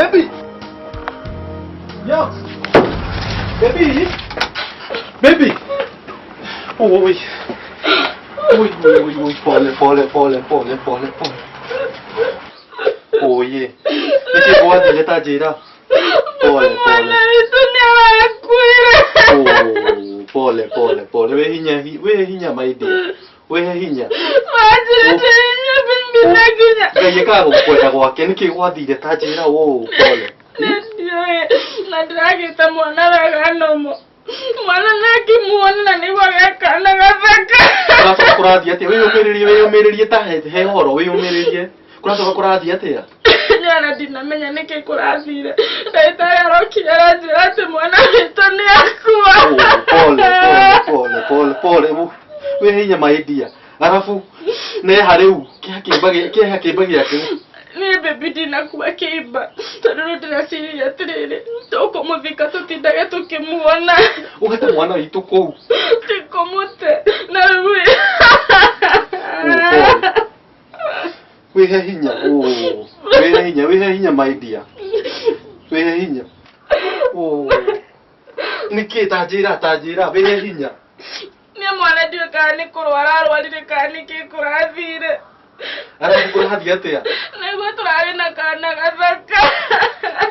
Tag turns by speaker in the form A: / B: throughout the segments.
A: Baby. Yo. Baby. Baby. Oi. Oi, oi, oi, oi, pole, pole, pole, pole, pole, pole. Oye. Nĩkĩ gwathire ta njĩra? Pole, pole.
B: Mwana witũ nĩ arakuire.
A: Oh, pole, pole, pole. Wĩ hinya, wĩ hinya my dear. Wĩhe hinya.
B: Wanjĩrĩte hinya bibi na nginya.
A: Ngai ekaga gũkwenda gwake nĩkĩ gwathire ta njĩra oh, pole.
B: Ndiũĩ na ndĩragĩte mwana wega nomo. Mwana nake muona na nĩguo gekana gathaka.
A: Kũracoka kũrathiĩ atĩa? Wĩyũmĩrĩrie, wĩyũmĩrĩrie ta he he ũhoro, wĩyũmĩrĩrie. Kũracoka kũrathiĩ atĩa?
B: Nĩ ona ndinamenya nĩkĩ kũrathire. Ndagĩtarĩ arokire aranjĩra atĩ mwana witũ nĩ akua.
A: Oh, pole, pole, pole, pole, pole. Wĩ hinya my dear. Arabu neha rĩu kĩha kĩimba kĩha kĩimba gĩake.
B: Niĩ bebi ndinakua kĩimba tondũ rĩu ndĩreciria atĩrĩrĩ tũkũmũthika tũtindage tũkĩmuona.
A: Ũgate mwana witũ kũu.
B: Tikũmũte na rĩu
A: Oh, pole. Wĩhe hinya. Oh, wĩhe hinya, wĩhe hinya my dear. Wĩhe hinya. Oh. Nĩkĩ ta njĩra, ta njĩra, wĩhe hinya.
B: Niĩ mwana ndiũĩ kana nĩ kũrwara arwarire kana nĩkĩ kũrathire.
A: Arabu kũrathiĩ atĩa?
B: Nĩguo tũrarĩ na kana gathaka.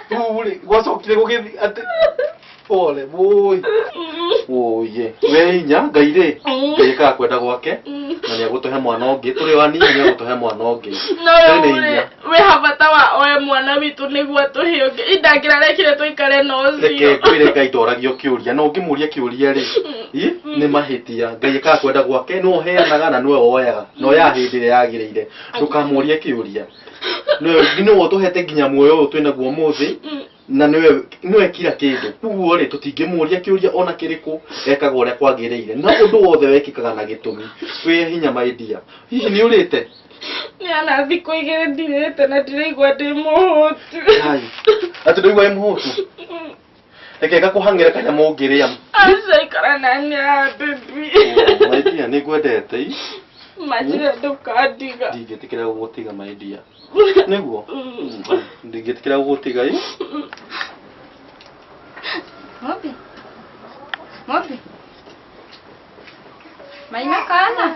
A: Rĩu rĩ, gwacokire gũgĩthiĩ atĩ pole, woi. Oye, we hinya, Ngai rĩ, Ngai ekaga kwenda gwake na nĩ egũtũhe mwana ũngĩ. Tũrĩ o anini nĩ egũtũhe mwana ũngĩ.
B: No
A: Wĩna
B: rĩu rĩ,
A: hinya.
B: wĩ habata wa oe mwana witũ nĩguo atũhe ũngĩ indangĩrarekire tũikare na
A: Reke
B: ũcio.
A: ngwĩre Ngai ndoragio kĩũria na ũngĩmũria kĩũria rĩ, ĩ, nĩ mahĩtia. Ngai ekaga kwenda gwake, nĩwe ũheanaga na nĩwe woyaga na oyaga hĩndĩ ĩrĩa yagĩrĩire. Ndũkamũrie kĩũria. Nĩwe nĩwe ũtũhete nginya muoyo ũyũ twĩnaguo ũmũthĩ na nĩwe nĩwe kira kĩndũ. Koguo rĩ tũtingĩmũria kĩũria ona kĩrĩkũ, ekaga ũrĩa kwagĩrĩire na ũndũ wothe wekĩkaga na gĩtũmi. Wĩhe hinya my dear. Hihi nĩ ũrĩte?
B: Nĩ ana thikũ 2 ndirĩte na ndĩraigua ndĩ mũhũtu.
A: Hai. Atĩ ndũigua wĩ mũhũtu? Reke ngakũhang'ĩra kanyamũ ũngĩrĩa.
B: Aca ikara nani haha baby.
A: Oh, my dear, nĩ ngwendete i.
B: Manjĩre ndũkandiga.
A: Ndingĩtĩkĩra gũgũtiga my dear. Nĩguo? Ndingĩtĩkĩra gũgũtiga i.
C: Mobi. Mobi. Maina kana?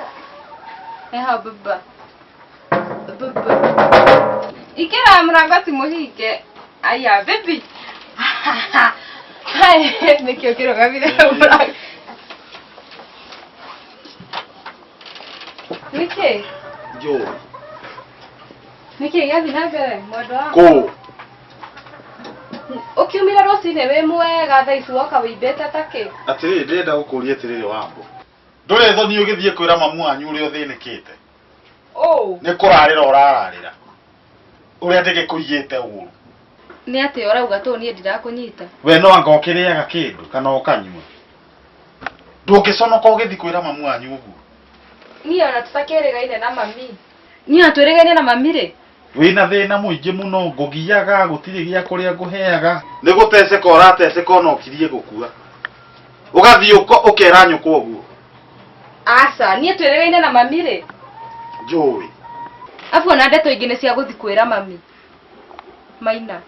C: Eha baba. Baba. Ikira mrango timuhinge. Aya baby. Hai, nikio kirogamire mrango. Niki?
A: Njũĩ.
C: Niki gĩathiĩ na mbere mwendwa wakwa?
A: Kũ?
C: Ũkiumire rũcinĩ wĩ mwega thaa ici woka wĩimbĩte ta kĩ?
D: Atĩrĩrĩ, ndĩrenda gũkũria atĩrĩrĩ Wambũ. Ndũrĩ thoni ũgĩthiĩ kwĩra mamu wanyu ũrĩa ũthĩnĩkĩte?
C: Ũũ.
D: Nĩ kũrarĩra ũrararĩra. Ũrĩa ndĩgĩkũigĩte ũru.
C: Nĩ atĩa ũrauga tũ niĩ ndirakũnyita?
D: We no anga ũkĩrĩaga kĩndũ kana ũkanyua. Ndũngĩconoka ũgĩthiĩ kwĩra mamu wanyu ũguo.
C: Niĩ ona tũtakĩrĩgaine na mami. Niĩ ona twĩrĩgaine na mami rĩ?
D: Wĩna thĩna mũingĩ mũno, ngũgiaga, gũtirĩ gĩa kũrĩa ngũheaga. Nĩ gũteceka ũrateceka ona ũkirie gũkua. Ũgathiĩ ũkera nyũkwa ũguo.
C: Aca, niĩ twĩrĩgaine na mami rĩ?
D: Njũĩ.
C: Abu ona ndeto ingĩ nĩ cia gũthiĩ kwĩra mami. Maina,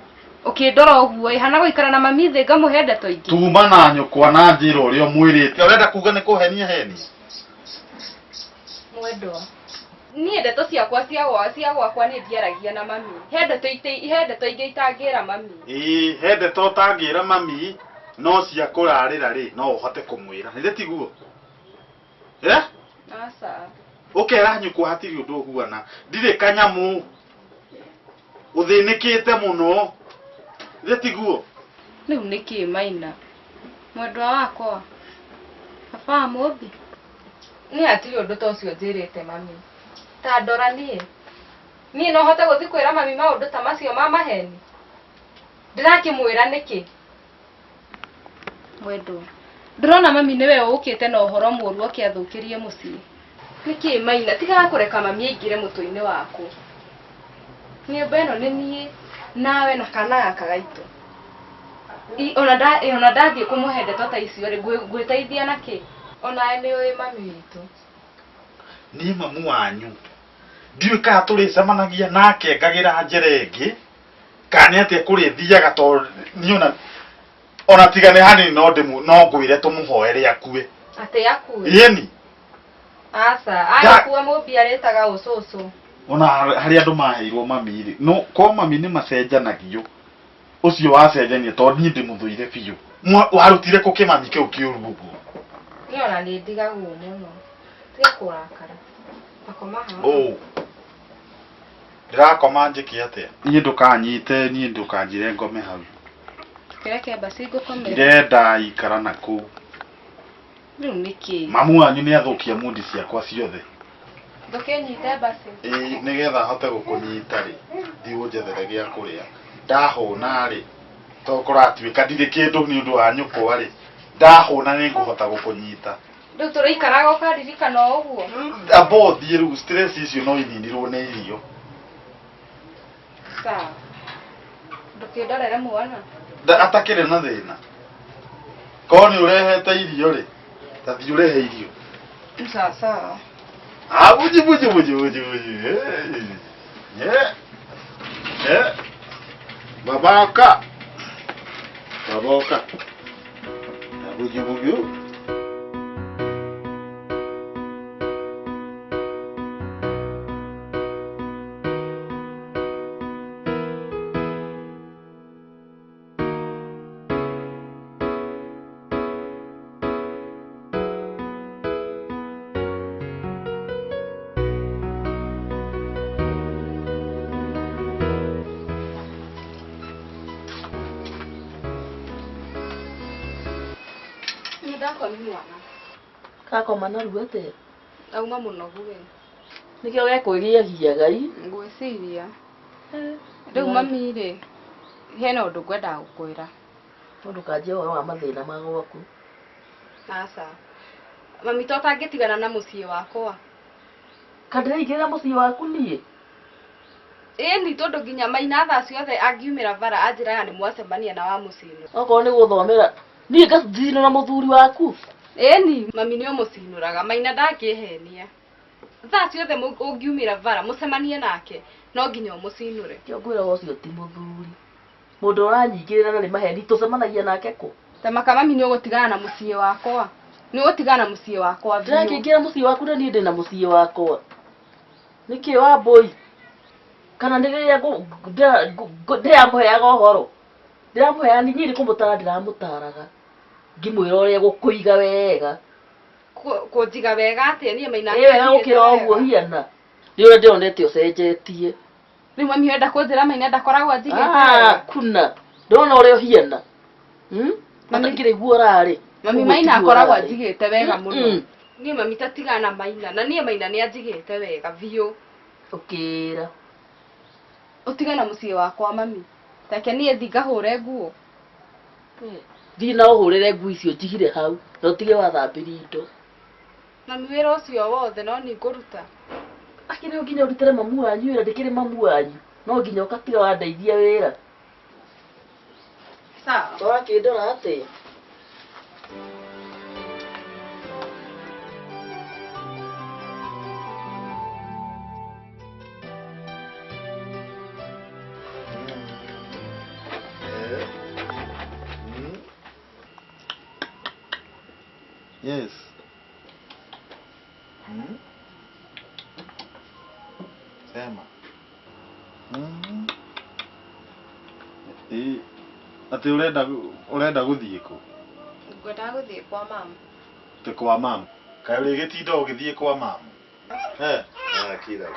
C: ũkĩndora ũguo ĩ, hana gũikara na mami thĩ ngamũhe ndeto ingĩ.
D: Tuma na nyũkwa na njĩra ũrĩa ũmwĩrĩte. Ũrenda kuga nĩ kũhenia henia?
C: Mwendwa. Niĩ ndeto ciakwa cia gwa cia gwakwa nĩ ndiaragia na mami. He ndeto ite he ndeto ingĩ itangĩra mami.
D: Ĩĩ, he ndeto ũtangĩra mami, no cia kũrarĩra rĩ, no ũhote kũmwĩra. Githĩ tiguo? Eh?
C: Aca.
D: Ũkera nyũkwa hatirĩ ũndũ ũhuana. Ndirĩ kanyamũ. Ũthĩnĩkĩte mũno. Githĩ tiguo?
C: Rĩu nĩkĩ Maina? Mwendwa wakwa. Baba wa Mũmbi. Niĩ hatirĩ ũndũ ta ũcio njĩrĩte mami. Ta ndora niĩ. Niĩ no hote gũthiĩ kwĩra mami maũndũ ta macio ma maheni? Ndĩrakĩmwĩra nĩkĩ? Mwendwa. Ndĩrona mami nĩwe ũkĩte na ũhoro mũũru oke athũkĩrie mũciĩ. Nĩkĩ Maina? Tigaga kũreka mami aingĩre mũtwe-inĩ waku. Nyũmba ĩno nĩ niĩ, nawe na kana gaka gaitũ. Ona ndathiĩ kũmũhe ndeto ta icio rĩ, ngwĩteithia na kĩ? Onawe nĩ ũĩ mami witũ.
D: Niĩ mamu wanyu ndiũĩ kana tũrĩcemanagia nake ngagĩra njĩra ĩngĩ. Kana nĩ atĩa kũrĩthiaga tondũ niĩ ona tiga nĩ hanini no ndĩmu no ngwĩre tũmũhoere akue.
C: Atĩ akue?
D: Ĩni.
C: Aca, agĩkua Mũmbi arĩtaga ũcũcũ.
D: Ona harĩ andũ maheirwo mami rĩ, no ko mami nĩ macenjanagio. Ũcio wacenjania tondũ niĩ ndĩmũthũire biũ. Warutire kũ kĩmami kĩu kĩũru ũguo?
C: Niĩ ona nĩ ndigagwo mũno. Tiga kũrakara. Takoma haha.
D: Ũũ. Ndĩrakoma njĩke atĩa? Niĩ ndũkanyite, niĩ ndũkanjĩre ngome hau.
C: Kĩreke basi ngũkomere.
D: Ndirenda ikara na kũu.
C: Rĩu nĩkĩ?
D: Mamu wanyu nĩ athũkia mundi ciakwa ciothe.
C: Ndũkĩnyite basi.
D: Ĩĩ nĩgetha hote gũkũnyita rĩ, thiĩ ũnjethere gĩa kũrĩa. Ndahũna rĩ, to kũratuĩka ndirĩ kĩndũ nĩ ũndũ wa nyũkwa rĩ, ndahũna nĩ ngũhota gũkũnyita.
C: Rĩu tũrĩikaraga ũkaririkana o ũguo?
D: Amba ũthiĩ rĩu stress icio no ininirwo nĩ irio.
C: Sawa. Ndũkĩndorere mwana.
D: Atakĩrĩ na thĩna. Korwo nĩ ũrehete irio rĩ, ta thiĩ ũrehe irio.
C: Sawa sawa.
D: Ah, buji buji buji buji buji. Yeah. Yeah. Babaka. Babaka. Buji buji.
E: Kakoma na ruo atia?
C: Auma mũnogu we.
E: Nĩkĩo gekwĩgiagiaga i?
C: Ngwĩciria. Rĩu mami rĩ, hena ũndũ ngwendaga gũkwĩra.
E: Ndũkanjie ũhoro wa mathĩna ma gwaku.
C: Aca. Mami to ũtangĩtigana na mũciĩ wakwa.
E: Ka ndĩraingĩrĩra mũciĩ waku niĩ?
C: Ĩni tondũ nginya maina thaa ciothe angiumĩra bara anjĩraga nĩ mwacemania na wa mũciĩ.
E: Okorwo nĩ gũthomera niĩ ngacinũra mũthuri waku.
C: Ĩni mami nĩ ũmũcinũraga maina ndangĩhenia. Thaa ciothe ũngiumĩra bara mũcemanie nake no nginya ũmũcinũre.
E: Kĩo ngwĩraga ũcio ti mũthuri. Mũndũ ũranyingĩrĩra na nĩ maheni tũcemanagia nake kũ?
C: Tamaka mami nĩ ũgũtigana na mũciĩ wakwa. Nĩ ũgũtigana na mũciĩ wakwa biũ.
E: Ndĩrakĩingĩra mũciĩ waku na niĩ ndĩna mũciĩ wakwa. Nĩkĩ Wambũi? Kana nĩ rĩrĩa ndĩramũheaga ũhoro? Ndĩramũheaga niĩ nĩ kũmũtara ndĩramũtaraga. Ngĩmwĩra ũrĩa gũkũiga wega.
C: Kũnjiga wega atĩa niĩ maina?
E: Ĩ wega gũkĩra ũguo hiana. Nĩ ũrĩa ndĩronete ũcenjetie.
C: Rĩu mami ũrenda kũnjĩra maina ndakoragwo anjigĩte wega?
E: Kuna. Ndĩrona ũrĩa ũhiana. Mami ngĩrĩguo ũrarĩ.
C: Mami maina akoragwo anjigĩte wega mũno. Niĩ mami tatigana na maina na niĩ maina nĩ anjigĩte wega biũ.
E: Ũkĩra.
C: Ũtigane na mũciĩ wakwa mami. Take niĩ thiĩ ngahũre nguo.
E: Thiĩ na ũhũrĩre nguo icio njigire hau na ũtige wathambĩria indo.
C: Mami wĩra ũcio wothe no nĩ ngũruta.
E: Akĩrĩ nginya ũrutĩre mamu wanyu wĩra ndĩkĩrĩ mamu wanyu. No nginya ũgatiga wandeithia wĩra.
C: Sawa.
E: Ũrakĩndora atĩa?
D: Yes. Sema. Atĩ ũrenda gũthiĩ kũ?
C: Ngwendaga gũthiĩ kwa mamu.
D: Atĩ kwa mamu? Kaĩ ũrĩgĩtinda ũgĩthiĩ kwa mamu? Kira kira.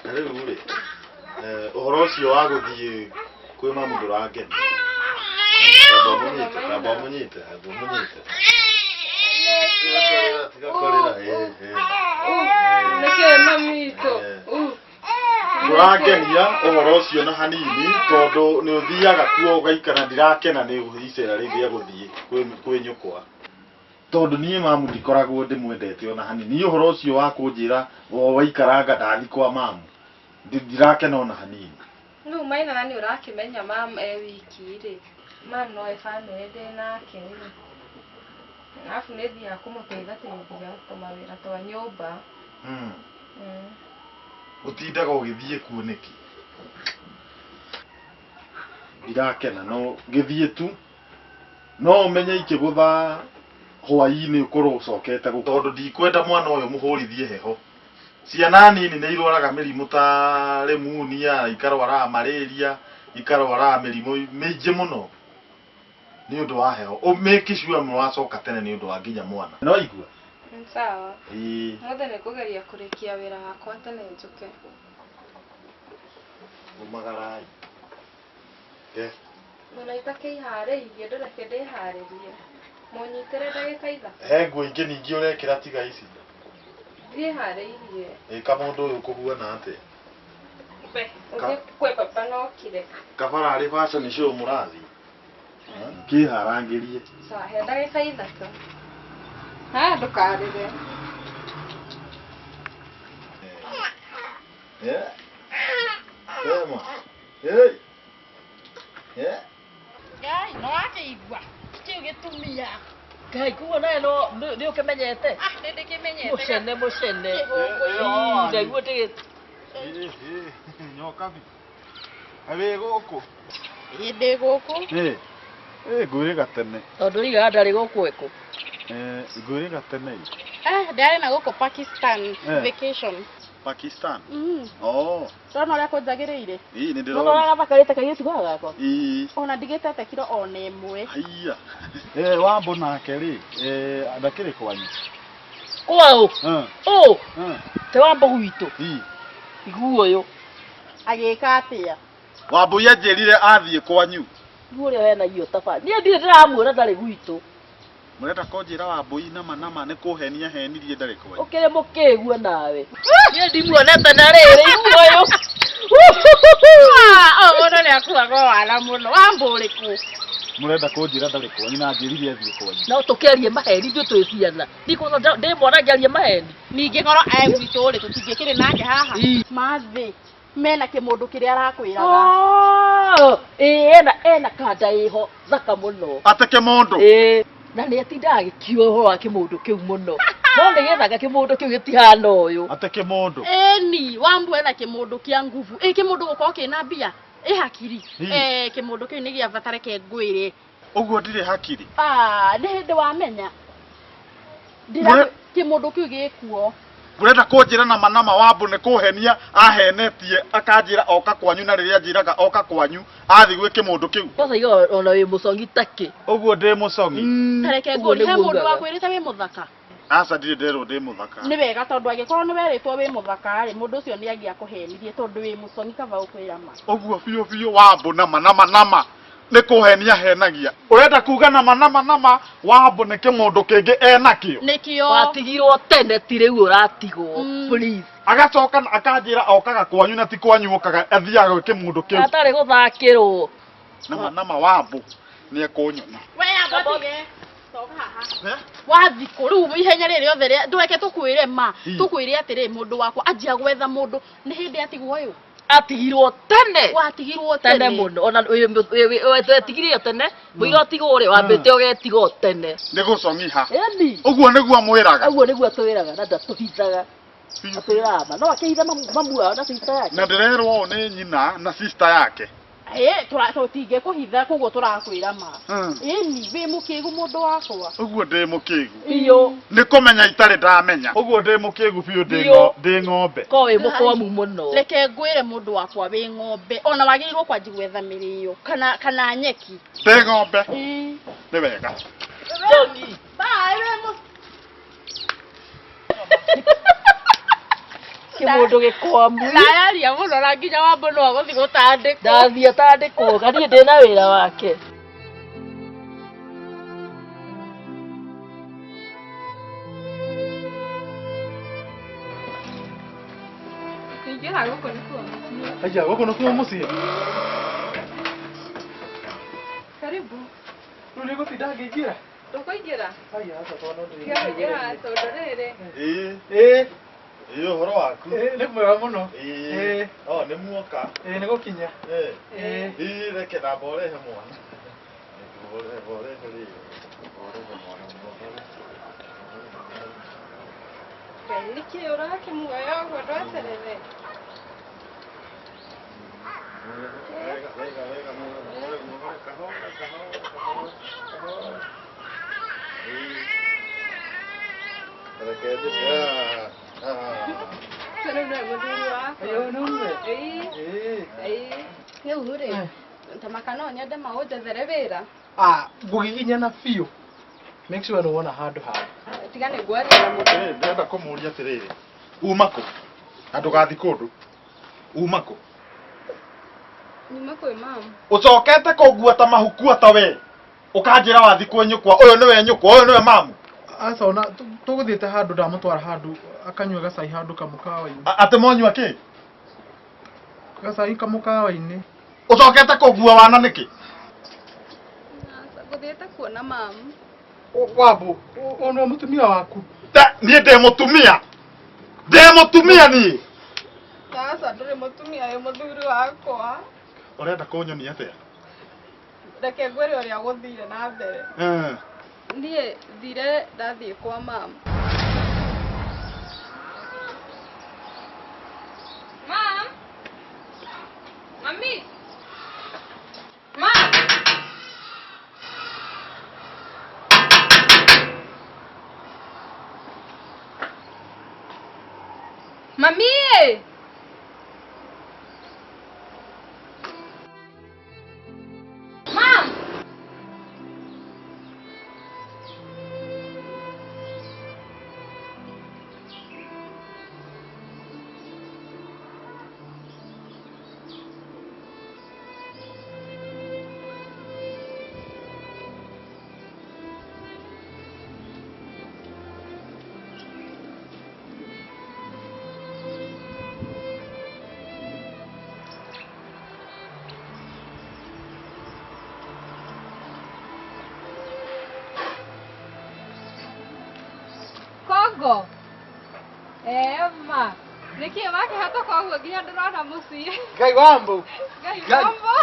D: Na rĩu rĩ, ũhoro ũcio wa gũthiĩ kwĩ mamu ndũrangenia. Amba ũmũnyite, amba ũmũnyite. Tiga kũrĩra,
B: Nĩkĩ mami witũ?
D: Ndũrangenia ũhoro ũcio na hanini tondũ nĩ ũthiaga kuo ũgaikara ndirakena nĩ icera rĩu rĩa gũthiĩ kwĩ nyũkwa. Tondũ niĩ mamu ndikoragwo ndĩmwendete ona hanini. Niĩ ũhoro ũcio wa kũnjĩra o waikaranga ndathiĩ kwa mamu ndirakena ona hanini.
C: Rĩu maina na nĩ ũrakĩmenya mamu e wiki rĩ. Mamu no e bamĩrĩ ndĩ nake rĩ. Arabu nĩ thiaga kũmũteithateithia tũmawĩra twa nyũmba.
D: Ũtindaga ũgĩthiĩ kuo nĩkĩ? Ndirakena no gĩthiĩ tu. No ũmenye ikĩgũtha hwaĩ-inĩ ũkorwo ũcokete gũkũ. Tondũ ndikwenda mwana ũyũ mũhũrithie heho. Ciana nini nĩ irwaraga mĩrimũ ta pneumonia, ikarwara malaria, ikarwara mĩrimũ mĩingĩ mũno nĩ ũndũ wa heho. Make sure nĩwacoka tene nĩ ũndũ wa nginya mwana. No igua?
C: Sawa.
D: Ĩĩ.
C: Mũthĩ nĩ ngũgeria kũrĩkia wĩra wakwa tene njũke.
D: Umagarai. Eh.
C: Ona itakĩiharĩirie ndũreke ndĩharĩrie. Mũnyitĩre ndagĩka ithatũ.
D: He nguo ingĩ ningĩ ũrekĩra tiga ici.
C: Ndiĩharĩirie.
D: Ĩka mũndũ ũyũ kũhuana atĩa?
C: Be, ũthiĩ kwĩ baba na ũkire.
D: Kabara arĩ fashion show mũrathiĩ. Kĩharangĩrie.
C: Sawa, he ndagĩka ithatũ. Haya, ndũkarĩre.
D: Eh. Sema. Hey. Eh.
B: Ngai, no akĩigua kĩu gĩtumia.
E: Ngai kuo nawe no nĩ ũkĩmenyete.
B: Ah, nĩ ndĩkĩmenyete.
E: Mũcene mũcene.
B: Kĩhũngũ.
E: Ndaigua ndĩ
D: Nyokabi. Wĩ gũkũ?
B: Ĩ ndĩ gũkũ.
D: Ĩ. Ĩ ngwĩrĩga tene.
E: Tondũ rigaga ndarĩ gũkũ ekũ.
D: Eh, ngwĩrĩga tene.
B: Eh, ndarĩ na gũkũ Pakistan vacation.
D: Pakistan.
B: Mm.
D: Oh.
B: Ndona ũrĩa kũnjagĩrĩire.
D: Ĩ nĩ
E: Ndĩrona
D: ndĩrona.
E: gathakarĩte kairĩtu gaka gakwa.
D: Ĩ.
B: Ona ndigĩtete kiro ona ĩmwe.
D: Haiya. Eh, Wambo nake rĩ, eh, ndakĩrĩ kwanyu.
E: Kwaũ?
D: Eh.
E: Ũ.
D: Eh.
E: Te Wambo gwitũ.
D: Ĩ.
E: Iguo ũyũ.
B: Agĩka atĩa?
D: Wambui anjĩrire athiĩ kwanyu.
E: Iguo ũrĩa ũhenagio taba. Niĩ ndirĩ ndĩramuona ndarĩ gwitũ.
D: Mũrenda kũnjĩra Wambui nama nama nĩ kũhenia henirie ndarĩ kwanyu.
E: Ũkĩrĩ mũkĩgu nawe. Niĩ ndimuonete na rĩrĩ iguo ũyũ.
B: Ũyũ nĩ akuaga wara mũno. Wambo ũrĩkũ?
D: Mũrenda kũnjĩra ndarĩ kwanyu na anjĩrire athiĩ kwanyu.
E: No tũkĩarie maheni ithuĩ twĩ ciana. Ndikuona ndĩ mwana ngĩaria maheni.
B: Ningĩ korwo e gwitũ rĩ tũtingĩkĩrĩ nake haha. Mathĩ mena kĩmũndũ kĩrĩa arakwĩraga.
E: Ĩ ena ena kanda ĩho thaka mũno.
D: Ate kĩmũndũ.
E: Ĩ na nĩ atindaga agĩkiuga ũhoro wa kĩmũndũ kĩu mũno. No nĩgethaga kĩmũndũ kĩu gĩtihana ũyũ.
D: Ate kĩmũndũ.
B: Ĩni Wambo ena kĩmũndũ kĩa nguvu. Ĩ kĩmũndũ gũkorwo kĩna mbia. Ĩ hakiri. Eh, kĩmũndũ kĩu nĩ gĩa bata reke ngwĩre.
D: Ũguo ndirĩ hakiri.
B: Ah, nĩ hĩndĩ wamenya. Ndĩra kĩmũndũ kĩu gĩkuo.
D: Mũrenda kũnjĩra nama nama Wambo nĩ kũhenia ahenetie akanjĩra oka kwanyu na rĩrĩa anjĩraga oka kwanyu athiĩ gwĩ kĩmũndũ kĩu.
E: Kwanza iga ona wĩ mũcongi takĩ.
D: Ũguo ndĩ mũcongi.
B: Tareke
E: Ũguo
B: ngũrie he
E: nĩguo
B: mũndũ
E: ugaga.
B: wakwĩrĩte wĩ mũthaka.
D: Aca ndirĩ nderwo ndĩ mũthaka.
B: Nĩ wega tondũ angĩkorwo nĩ werĩtwo wĩ mũthaka rĩ mũndũ ũcio nĩ angĩakũhenirie tondũ wĩ mũcongi kaba gũkwĩra ma.
D: Ũguo biũ biũ Wambo nama nama nama nĩ kũhenia henagia. Ũrenda kuga nama nama nama Wambo nĩ kĩmũndũ kĩngĩ enakĩo.
B: Nĩkĩo.
E: Watigirwo tene ti rĩu ũratigwo. Please.
D: Agacoka akanjĩra okaga kwanyu na ti kwanyu okaga athiaga gwĩ kĩmũndũ kĩu.
E: Atarĩ gũthakĩrwo.
D: Nama nama Wambo nĩ ekũnyona.
B: We amba tige. Coka haha. Wathi kũ rĩu ihenya rĩrĩ rĩothe rĩa ndũreke tũkwĩre ma tũkwĩre atĩrĩ mũndũ wakwa anjia gwetha mũndũ nĩ hĩndĩ atigwo ũyũ.
E: Atigirwo tene.
B: Watigirwo
E: Tene
B: tene.
E: mũno ona wetigire tene mũira ũtigwo rĩ wambĩte ũgetigwo tene.
D: Nĩ gũcong'iha.
E: Ĩni.
D: Ũguo nĩguo mwĩraga.
E: Ũguo nĩguo twĩraga na ndatũhithaga. Atwĩraga ma no akĩhitha mamu wao na sister yake.
D: Na ndĩrerwo ũũ nĩ nyina na sister yake.
B: Ĩ tũtingĩkũhitha koguo tũrakwĩra ma. Ĩni wĩ mũkĩgu mũndũ wakwa.
D: Ũguo ndĩ mũkĩgu.
E: Biũ.
D: Nĩ kũmenya itarĩ ndamenya. Ũguo ndĩ mũkĩgu biũ ndĩ ng'ombe.
E: Ko wĩ mũkwamu mũno.
B: Reke ngwĩre mũndũ wakwa wĩ ng'ombe ona wagĩrĩirwo kwanji gwetha mĩrĩo kana kana nyeki.
D: Ndĩ ng'ombe. Nĩ wega.
E: Jongi.
B: Bye wĩ mũ
E: Kĩmũndũ gĩkwamu.
B: Ndayaria mũno na nginya Wambo no agũthiĩ gũtandĩkwo.
E: Ndathiĩ atandĩkwo ka niĩ ndĩna wĩra wake.
C: Kũingĩra gũkũ nĩkuo mũciĩ.
A: Aya, gũkũ nĩkuo mũciĩ.
C: Karibu.
A: Rĩu nĩ ngũtinda ngĩingĩra.
C: Ndũkũingĩra?
A: Aya, aca tondũ no
C: Tiga kũingĩra tondũ rĩrĩ.
D: Ĩ.
A: Ĩ.
D: Ĩ ũhoro waku.
A: Ĩ nĩ mwega mũno.
D: Ĩ. O nĩ muoka.
A: Ĩ nĩ gũkinya.
D: Ĩ. Ĩ reke ndamba ũrehe mwana. Ũrehe rĩ. Ũrehe mwana.
C: Ngai nĩkĩ ũrakĩmuoya ũguo ndweterere?
D: Wega, wega, wega, muhore, muhore, kahora, kahora, kahora, kahora. Ĩĩ. Reke njĩke, ah, ah.
C: Rĩu nĩwe mũthuri wakwa.
A: Ĩyo nĩwe.
C: Ĩĩ.
A: Ĩĩ.
C: Ĩĩ. Rĩu rĩ, tamaka no nyende maũnjethere wĩra.
A: Ah, ngũgiginyana biũ. Make sure nĩ wona handũ haku.
C: Tiga nĩ ngwaria na mũndũ.
D: Atĩrĩrĩ, ndĩrenda kũmũria atĩrĩrĩ uma kũ na ndũgathiĩ kũndũ uma kũ
C: Nyuma kwĩ mamu.
D: ũcokete kũngua ta mahuku ata we ũkanjĩra wathi kwĩ nyũkwa ũyũ nĩwe nyũkwa ũyũ nĩwe mamu
A: Aca ona tũgũthiĩte handũ ndamũtwara handũ akanyua gacai handũ kamũkawa-inĩ.
D: Atĩ monyua kĩ
A: Gacai kamũkawa-inĩ.
D: Ũcokete kũngua wana nĩkĩ?
C: Aca, ngũthiĩte kuona mamu.
A: Wambu, ũyũ nĩwe mũtumia waku.
D: Niĩ ndĩ mũtumia. Ndĩ mũtumia niĩ.
C: Aca, ndũrĩ mũtumia wĩ mũthuri wakwa.
D: Ũrenda kũnyonia atĩa?
C: Reke ngwĩre ũrĩa gũthire na mbere. Niĩ thire ndathiĩ kwa mamu. Mam? Mami? Mam? Mami! Mam! Kongo. Ema. Nĩkĩ wakĩhata koguo nginya ndĩrona mũciĩ.
A: Ngai wambu.
C: Ngai
A: Ngai.
C: mambo.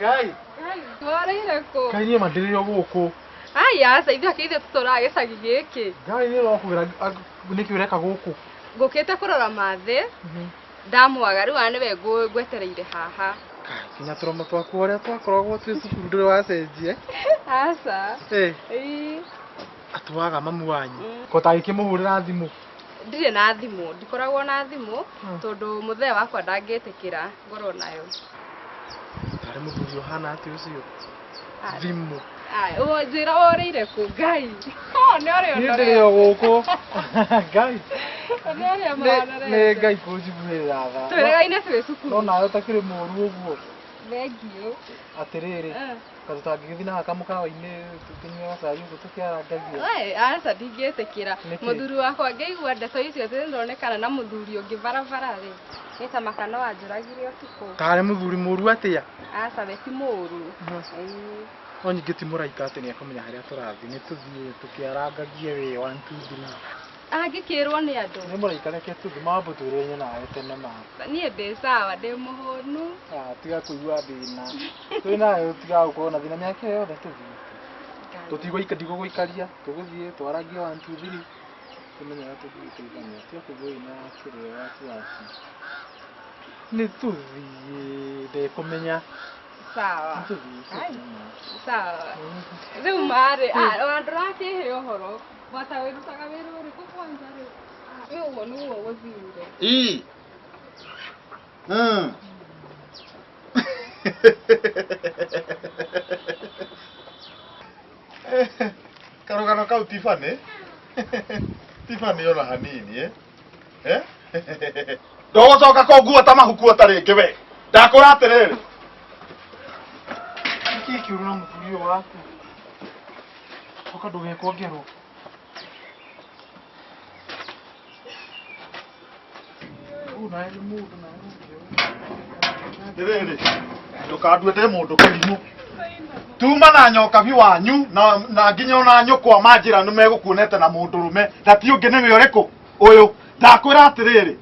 A: Ngai.
C: Ngai twarĩire kũ?
A: Ngai niĩ ma ndĩrĩ o gũkũ.
C: Ai aca ithuĩ akĩithuĩ tũtũraga gĩcagi gĩkĩ.
A: Ngai niĩ no kwĩra nĩkĩ ũreka gũkũ.
C: Ngũkĩte kũrora mathĩ ndamwaga rĩu ona nĩwe ngwetereire haha.
A: Ngai nginya tũromo twaku ũrĩa twakoragwo twĩ cukuru ndũrĩ wacenjia.
C: Aca.
A: Eh,
C: Ĩĩ.
A: atwaga mamu wanyu. Ko tagĩkĩmũhũrĩra thimũ.
C: Ndirĩ na thimũ, ndikoragwo na thimũ tondũ mũthee wakwa ndangĩtĩkĩra ngorwo nayo.
A: Tarĩ mũthuri ũhana atĩ ũcio. Thimũ.
C: Ai, njĩra worĩire kũ Ngai. Oh, nĩ ũrĩa
A: Niĩ ndĩrĩ o gũkũ. Ngai.
C: Nĩ ũrĩa
A: Nĩ Ngai kũnjiguĩra tha.
C: Twĩregaine twĩ cukuru.
A: No nawe ũtakĩrĩ mũũru ũguo.
C: Thengiũ.
A: Atĩrĩrĩ, kaĩ tũtangĩgĩthiĩ na kamũkawa-inĩ tũkĩnyue gacai ũguo tũkĩarangagia.
C: We, aca ndingĩtĩkĩra.
A: Nĩkĩ?
C: Mũthuri wakwa angĩigua ndeto icio atĩ nĩndonekana na mũthuri ũngĩ barabara rĩ, nĩ ta maka no anjũragire ũtukũ.
A: Tarĩ mũthuri mũũru atĩa?
C: Aca we ti mũũru. Ĩĩ.
A: No ningĩ ti mũraika atĩ nĩekũmenya harĩa tũrathiĩ. Nĩ tũthiĩ tũkĩarangagie wĩ one two three.
C: Angĩkĩrwo nĩ andũ.
A: Nĩ mũraika reke tũthiĩ mambo twĩrĩre nawe tene ma.
C: Niĩ ndĩ sawa, ndĩ mũhũnu.
A: Ah, tiga kũigua thĩna. Twĩ nayo tiga gũkorwo na thĩna mĩaka ĩyo yothe tũthiĩte. Tũtigũika ndigũgũikaria, tũgũthiĩ twarangie one two three. Tũmenye ũrĩa tũngĩgĩteithania. Tiga kũigua wĩna kĩrĩa wasiwasi. Nĩ tũthiĩ ndekũmenya.
C: Sawa.
A: Nĩ tũthiĩ.
C: Ai. Sawa. Rĩu marĩ, ah, ndũrakĩhe ũhoro. Gwata wĩrutaga wĩra ũrĩkũ kwanza rĩ? Nĩ ũguo nĩguo gũthire.
D: Ii. Karũgano kau ti funny. Ti funny ona hanini eh? Eh? Ndũgũcoka kũngua ta mahuku ata rĩngĩ we. Ndakũra atĩrĩrĩ.
A: Nĩkĩĩ kĩũru na mũthuri ũyũ waku? Coka ndũgekwo ngero. Ũyũ nawe nĩ mũndũ nawe nĩ
D: Atĩrĩrĩ, ndũkandue ndĩ mũndũ kĩrimũ. Tuma na nyokabi wanyu na nginya ona nyũkwa manjĩra nĩ megũkuonete na mũndũrũme na ti ũngĩ nĩwe ũrĩkũ ũyũ. Ndakwĩra atĩrĩrĩ,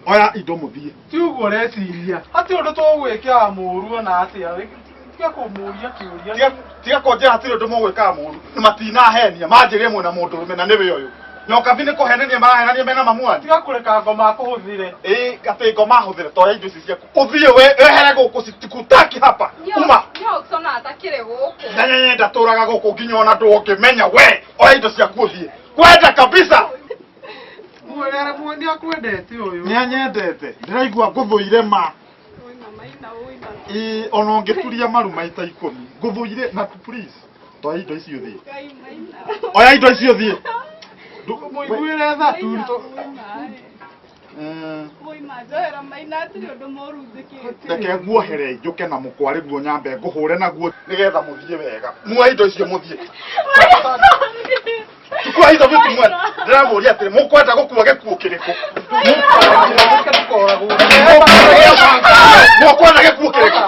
D: oya indo mũthiĩ.
A: Ti ũguo ũreciria. Hatirĩ ũndũ tũgwĩkĩra mũũru ona atĩa. Tiga kũmũria kĩũria.
D: Tiga kũnjĩra hatirĩ ũndũ mũgwĩkaga mũũru. Matinahenia manjĩrire mwĩna mũndũrũme na nĩwe ũyũ. Nyokabi nĩ kũhenania marahenania mena mamu wanyu.
A: Tiga kũreka ngoma akũhũthĩre.
D: Ĩĩ atĩ ngoma ahũthĩre toya indo ici ciaku ũthiĩ we wehere gũkũ sitikutaki hapa uma
C: Jackson atakĩrĩ gũkũ.
D: nyenyenye ndatũraga gũkũ nginya ona ndũngĩmenya we oya indo ciaku ũthiĩ kwenda kabisa.
A: Nĩ akwendete ũyũ.
D: Nĩ anyendete ndĩraigua ngũthũire ma. Ĩĩ ona ũngĩturia maru maita ikũmi ngũthũire na please toya indo ici ũthiĩ oya indo ici ũthiĩ.
A: Mũiguĩre tha tu.
D: Reke nguohere njũke na mũkwa rĩguo nyambe ngũhũre naguo nĩgetha mũthiĩ wega muoe indo icio mũthiĩ. Chukua hizo vitu mwende. Ndĩramũria atĩrĩ mũkwenda gũkua gĩkuũ kĩrĩkũ? Mũkwenda gĩkuũ kĩrĩkũ?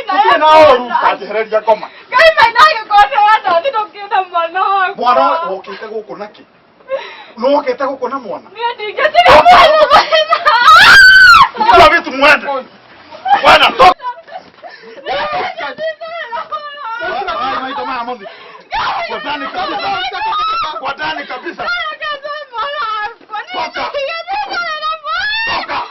A: Gũtirĩ na ũru.
D: Anjehereria ngoma. Mwana wokĩte gũkũ nakĩ? Nĩwokĩte gũkũ na mwana? Chukua vitu mwende. Bwana toka. Maito maya mũthiĩ. Kwa ndani kabisa. Kwa ndani kabisa. Toka. Toka.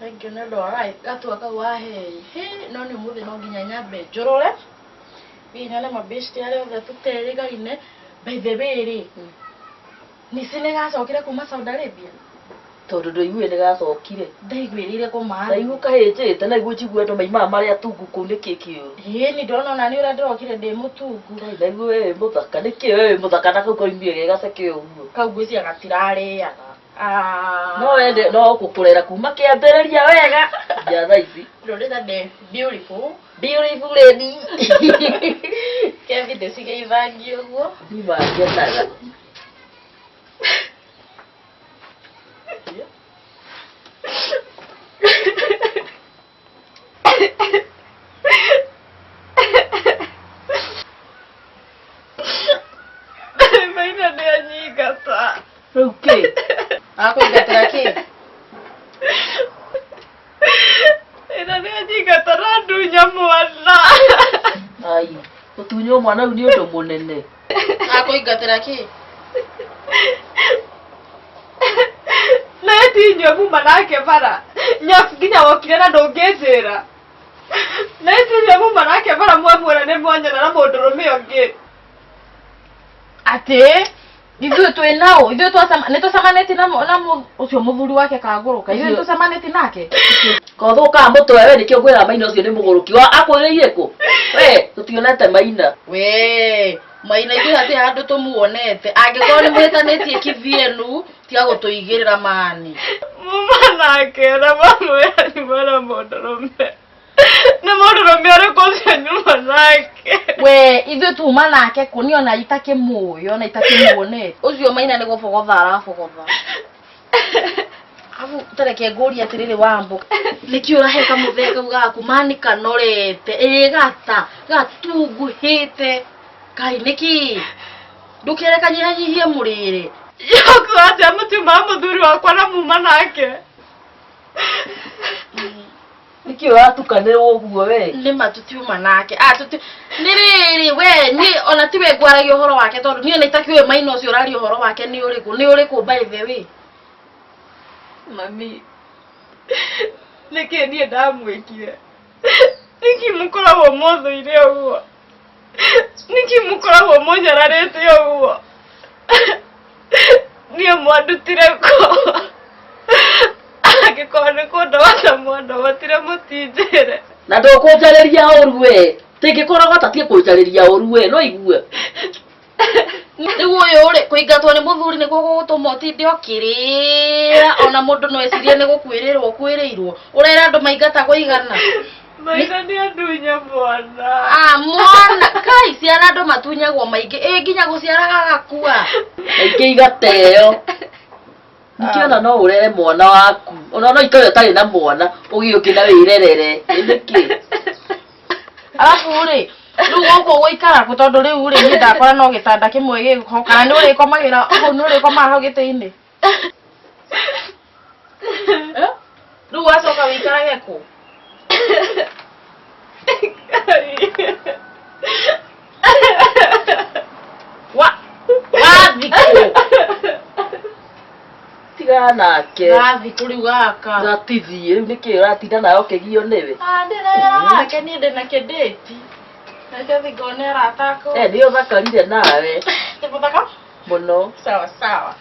B: Thengiũ nĩ ũndũ wa gatua kau wahei. Hĩ, no nĩ ũmũthĩ no nginya nyambe njũrũre. Thiĩ nyone mabeshte arĩa othe tũterĩgaine. By the way rĩ, Nisi nĩ gacokire kuma Saudi Arabia?
E: Tondũ ndũigue nĩ gacokire.
B: Ndaiguĩrĩire kũma.
E: Ndaigua kahĩnjĩte na igua njigua andũ maimaga marĩa tungu kũu nĩkĩ kĩũru.
B: Ĩĩ ni ndona ona nĩ ũrĩa ndĩrokire ndĩ mũtungu.
E: Ngai ndaigua we wĩ mũthaka nĩkĩ we wĩ mũthaka na kau kaumire ge gaceke ũguo.
B: Kau ngwĩciria gatirarĩaga. Ah.
E: No wende no gũkũrera kuma kĩambĩrĩria wega nginya thaa ici.
B: Ndũrĩta ndĩ beautiful.
E: Beautiful lady.
B: Kevin ndĩcigeithangie ũguo.
E: Niĩ mangenaga.
C: Maina nĩ anyingata.
E: Rĩu kĩ?
B: Akũingatĩra kĩ?
C: Maina nĩ anyingata na ndunya mwana.
E: Ai, gũtunywo mwana rĩu nĩ ũndũ mũnene.
B: Akũingatĩra kĩ?
C: Na ti inyuĩ muma nake bara. Nyabu nginya wokire na ndũngĩnjĩra. Na ti inyuĩ muma nake bara mwamwĩra nĩ mwanyona na mũndũrũme ũngĩ.
B: Atĩ ithuĩ twĩ nao ithuĩ nĩ tũcemanĩtie na ũcio mũthuri wake kagũrũka ithuĩ nĩ tũcemanĩtie nake.
E: Kothũkaga mũtwe we nĩkĩo ngwĩra Maina ũcio nĩ mũgũrũki. Wa akwĩrĩire kũ? We tũtionete Maina.
B: We Maina ithuĩ hatirĩ handũ tũmuonete angĩkorwo nĩ mũhĩtanĩtie kithienu tiga gũtũigĩrĩra mani.
C: Muma nake na mamwĩra nyuma na mũndũrũme. Nĩ mũndũrũme ũrĩkũ ũcio nyuma nake?
B: We ithuĩ tuma nake kũ niĩ ona itakĩmũĩ ona itakĩmuonete. Ũcio Maina nĩ gũbogotha arabogotha. Abu tareke ngũrie atĩrĩrĩ Wambũ nĩkĩ ũrahe kamũthee kau gaku mani kanorete ĩĩ gata gatunguhĩte Ngai nĩkĩ ndũkere kanyihanyihie mũrĩre.
C: Yoku atĩa mũtiuma mũthuri wakwa na muma nake.
E: Nĩkĩ ũratukanĩrwo ũguo we?
B: Nĩ ma tũtiuma nake. Ah tũti nĩ rĩrĩ we niĩ ona tiwe ngwaragia ũhoro wake tondũ niĩ ona itakĩũĩ Maina ũcio ũraria ũhoro wake nĩ ũrĩkũ nĩ ũrĩkũ by the way.
C: Mami, nĩkĩ niĩ ndamwĩkire? Nĩkĩ mũkoragwo mũthũire ũguo? Nĩkĩ mũkoragwo mũnyararĩte ũguo? Niĩ mwandutire kũ? Angĩkorwo nĩ kũndogota mwandogotire mũtinjĩre.
E: Na ndũkũnjarĩria ũru we. Tingĩkorogota tiĩ kũnjarĩria ũru we no igue.
B: Rĩu ũyũ rĩ kũingatwo nĩ mũthuri nĩguo gũgũtũma ũtinde ũkĩrĩra ona mũndũ no ecirie nĩ gũkuĩrĩrwo ũkuĩrĩirwo ũrera andũ maingatagwo igana.
C: Maina nĩ andunya mwana.
B: Ah mwana kai ciana andũ matunyagwo maingĩ ĩ nginya gũciara gagakua.
E: Aingĩ igateo. Ningĩ no ũrere mwana waku. Ona no ikare ũtarĩ na mwana ũgĩe ũngĩ na wĩrerere. Nĩkĩ?
B: Arabu rĩ rĩu gũkũ gũikara kũ tondũ rĩu rĩ niĩ ndakora no gĩtanda kĩmwe gĩko kana nĩ ũrĩkomagĩra hau nĩ ũrĩkomaga hau gĩtĩ-inĩ. Rĩu wacoka wĩikarage kũ? Gathikũ.
E: Tigana nake.
B: Gathikũ rĩu gaka.
E: Gatithiĩ rĩu nĩkĩ ũratinda nawe ũkĩgio nĩwe?
B: Ah, ndĩrera wake niĩ ndĩ na kĩndĩti. Reke thiĩ ngone arata akwa.
E: Eh, nĩ ũthakarire nawe.
B: Nĩ mũthaka?
E: Mũno.
B: Sawa sawa.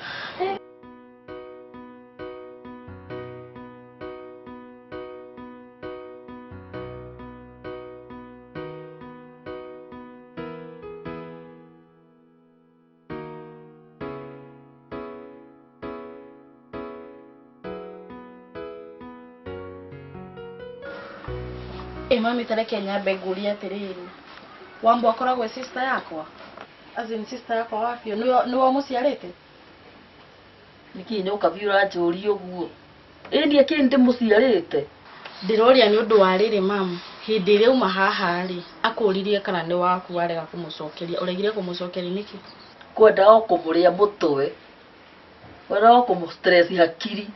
B: Ĩ mami ta reke nyambe ngũrie atĩrĩrĩ, Wambũ akoragwo e sister yakwa? As in sister yakwa wa biũ, nĩwe ũmũciarĩte?
E: Nĩkĩ nyoka biũ ũranjũria ũguo? Ĩ niĩ kĩ ndĩmũciarĩte?
B: Ndĩroria nĩ ũndũ wa rĩrĩ mam, hĩndĩ ĩrĩa auma haha rĩ, akũririe kana nĩ waku warega kũmũcokeria, ũregire kũmũcokeria nĩkĩ?
E: Kwenda o kũmũrĩa mũtwe, kwenda o kũmũ stress hakiri.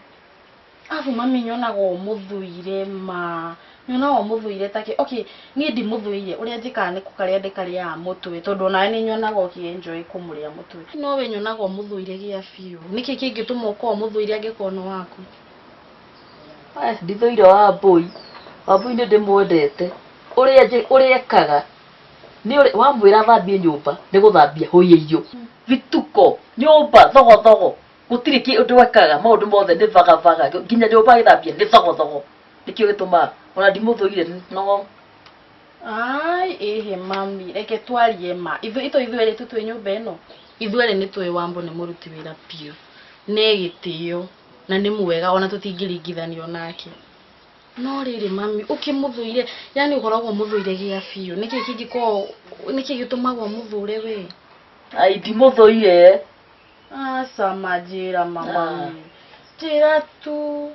B: Arabu mami nyonaga ũmũthũire ma, nyonaga ũmũthũire takĩ, okay niĩ ndimũthũire, ũrĩa njĩkaga nĩ kũkarĩa ndĩkarĩaga mũtwe tondũ onawe nĩ nyonaga ũkĩ enjoy kũmũrĩa mũtwe. No we nyonaga ũmũthũire gĩa biũ, nĩkĩ kĩngĩtũma ũkorwo ũmũthũire angĩkorwo nĩ waku?
E: Eh, ndithũire Wambũi, Wambũi nĩ ndĩmwendete, ũrĩa ũrĩa ekaga, nĩ ũrĩa wamwĩra athambie nyũmba, nĩ gũthambia hũiyo, vituko, nyũmba thogothogo, gũtirĩ kĩndũ ekaga, maũndũ mothe nĩ bagabaga, nginya nyũmba agĩthambia nĩ thogothogo, nĩkĩo gĩtũmaga, ona ndimũthũire no.
B: Ai, ĩhĩ mami, reke twarie ma, ithuĩ ito ithuĩ erĩ tu twĩ nyũmba ĩno, ithuĩ erĩ nĩ tũĩ Wambũ nĩ mũruti wĩra biũ, nĩ gĩtĩo, na nĩ mwega ona tũtingĩringithanio nake. No rĩrĩ mami, ũkĩmũthũire, yani ũkoragwo ũmũthũire gĩa biũ, nĩkĩ kĩngĩkorwo, nĩkĩ gĩtũmaga ũmũthũre we?
E: Ai, ndimũthũire.
B: Aca ma njĩra ma mami. Njĩra tu.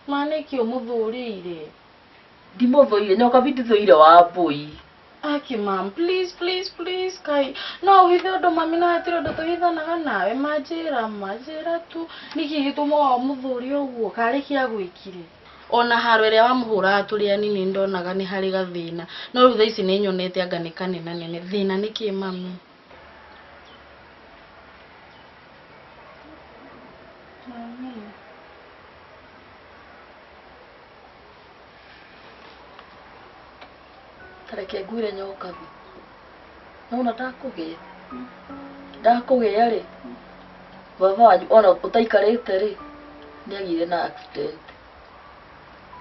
B: Ma nĩkĩ ũmũthũrĩire?
E: Ndimũthũire, nyoka bi ndithũire Wambũi.
B: Aki mam, please please please kai. No ũhithe ũndũ mami na hatirĩ ũndũ tũhithanaga nawe ma njĩra ma njĩra tu. Nĩkĩ gĩtũmaga ũmũthũre ũguo? Karĩ kĩ agwĩkire? Ona haro ĩrĩa wamũhũraga tũrĩ anini nĩndonaga nĩ harĩ gathĩna. No rĩu thaa ici nĩnyonete anga nĩ kanenanene. Thĩna nĩ kĩ mami? Mami.
E: Ta reke ngwĩre nyokabi. Nona ndakũgĩa. Ndakũgĩa rĩ, baba wanyu ona ũtaikarĩte rĩ, nĩ agĩire na accident.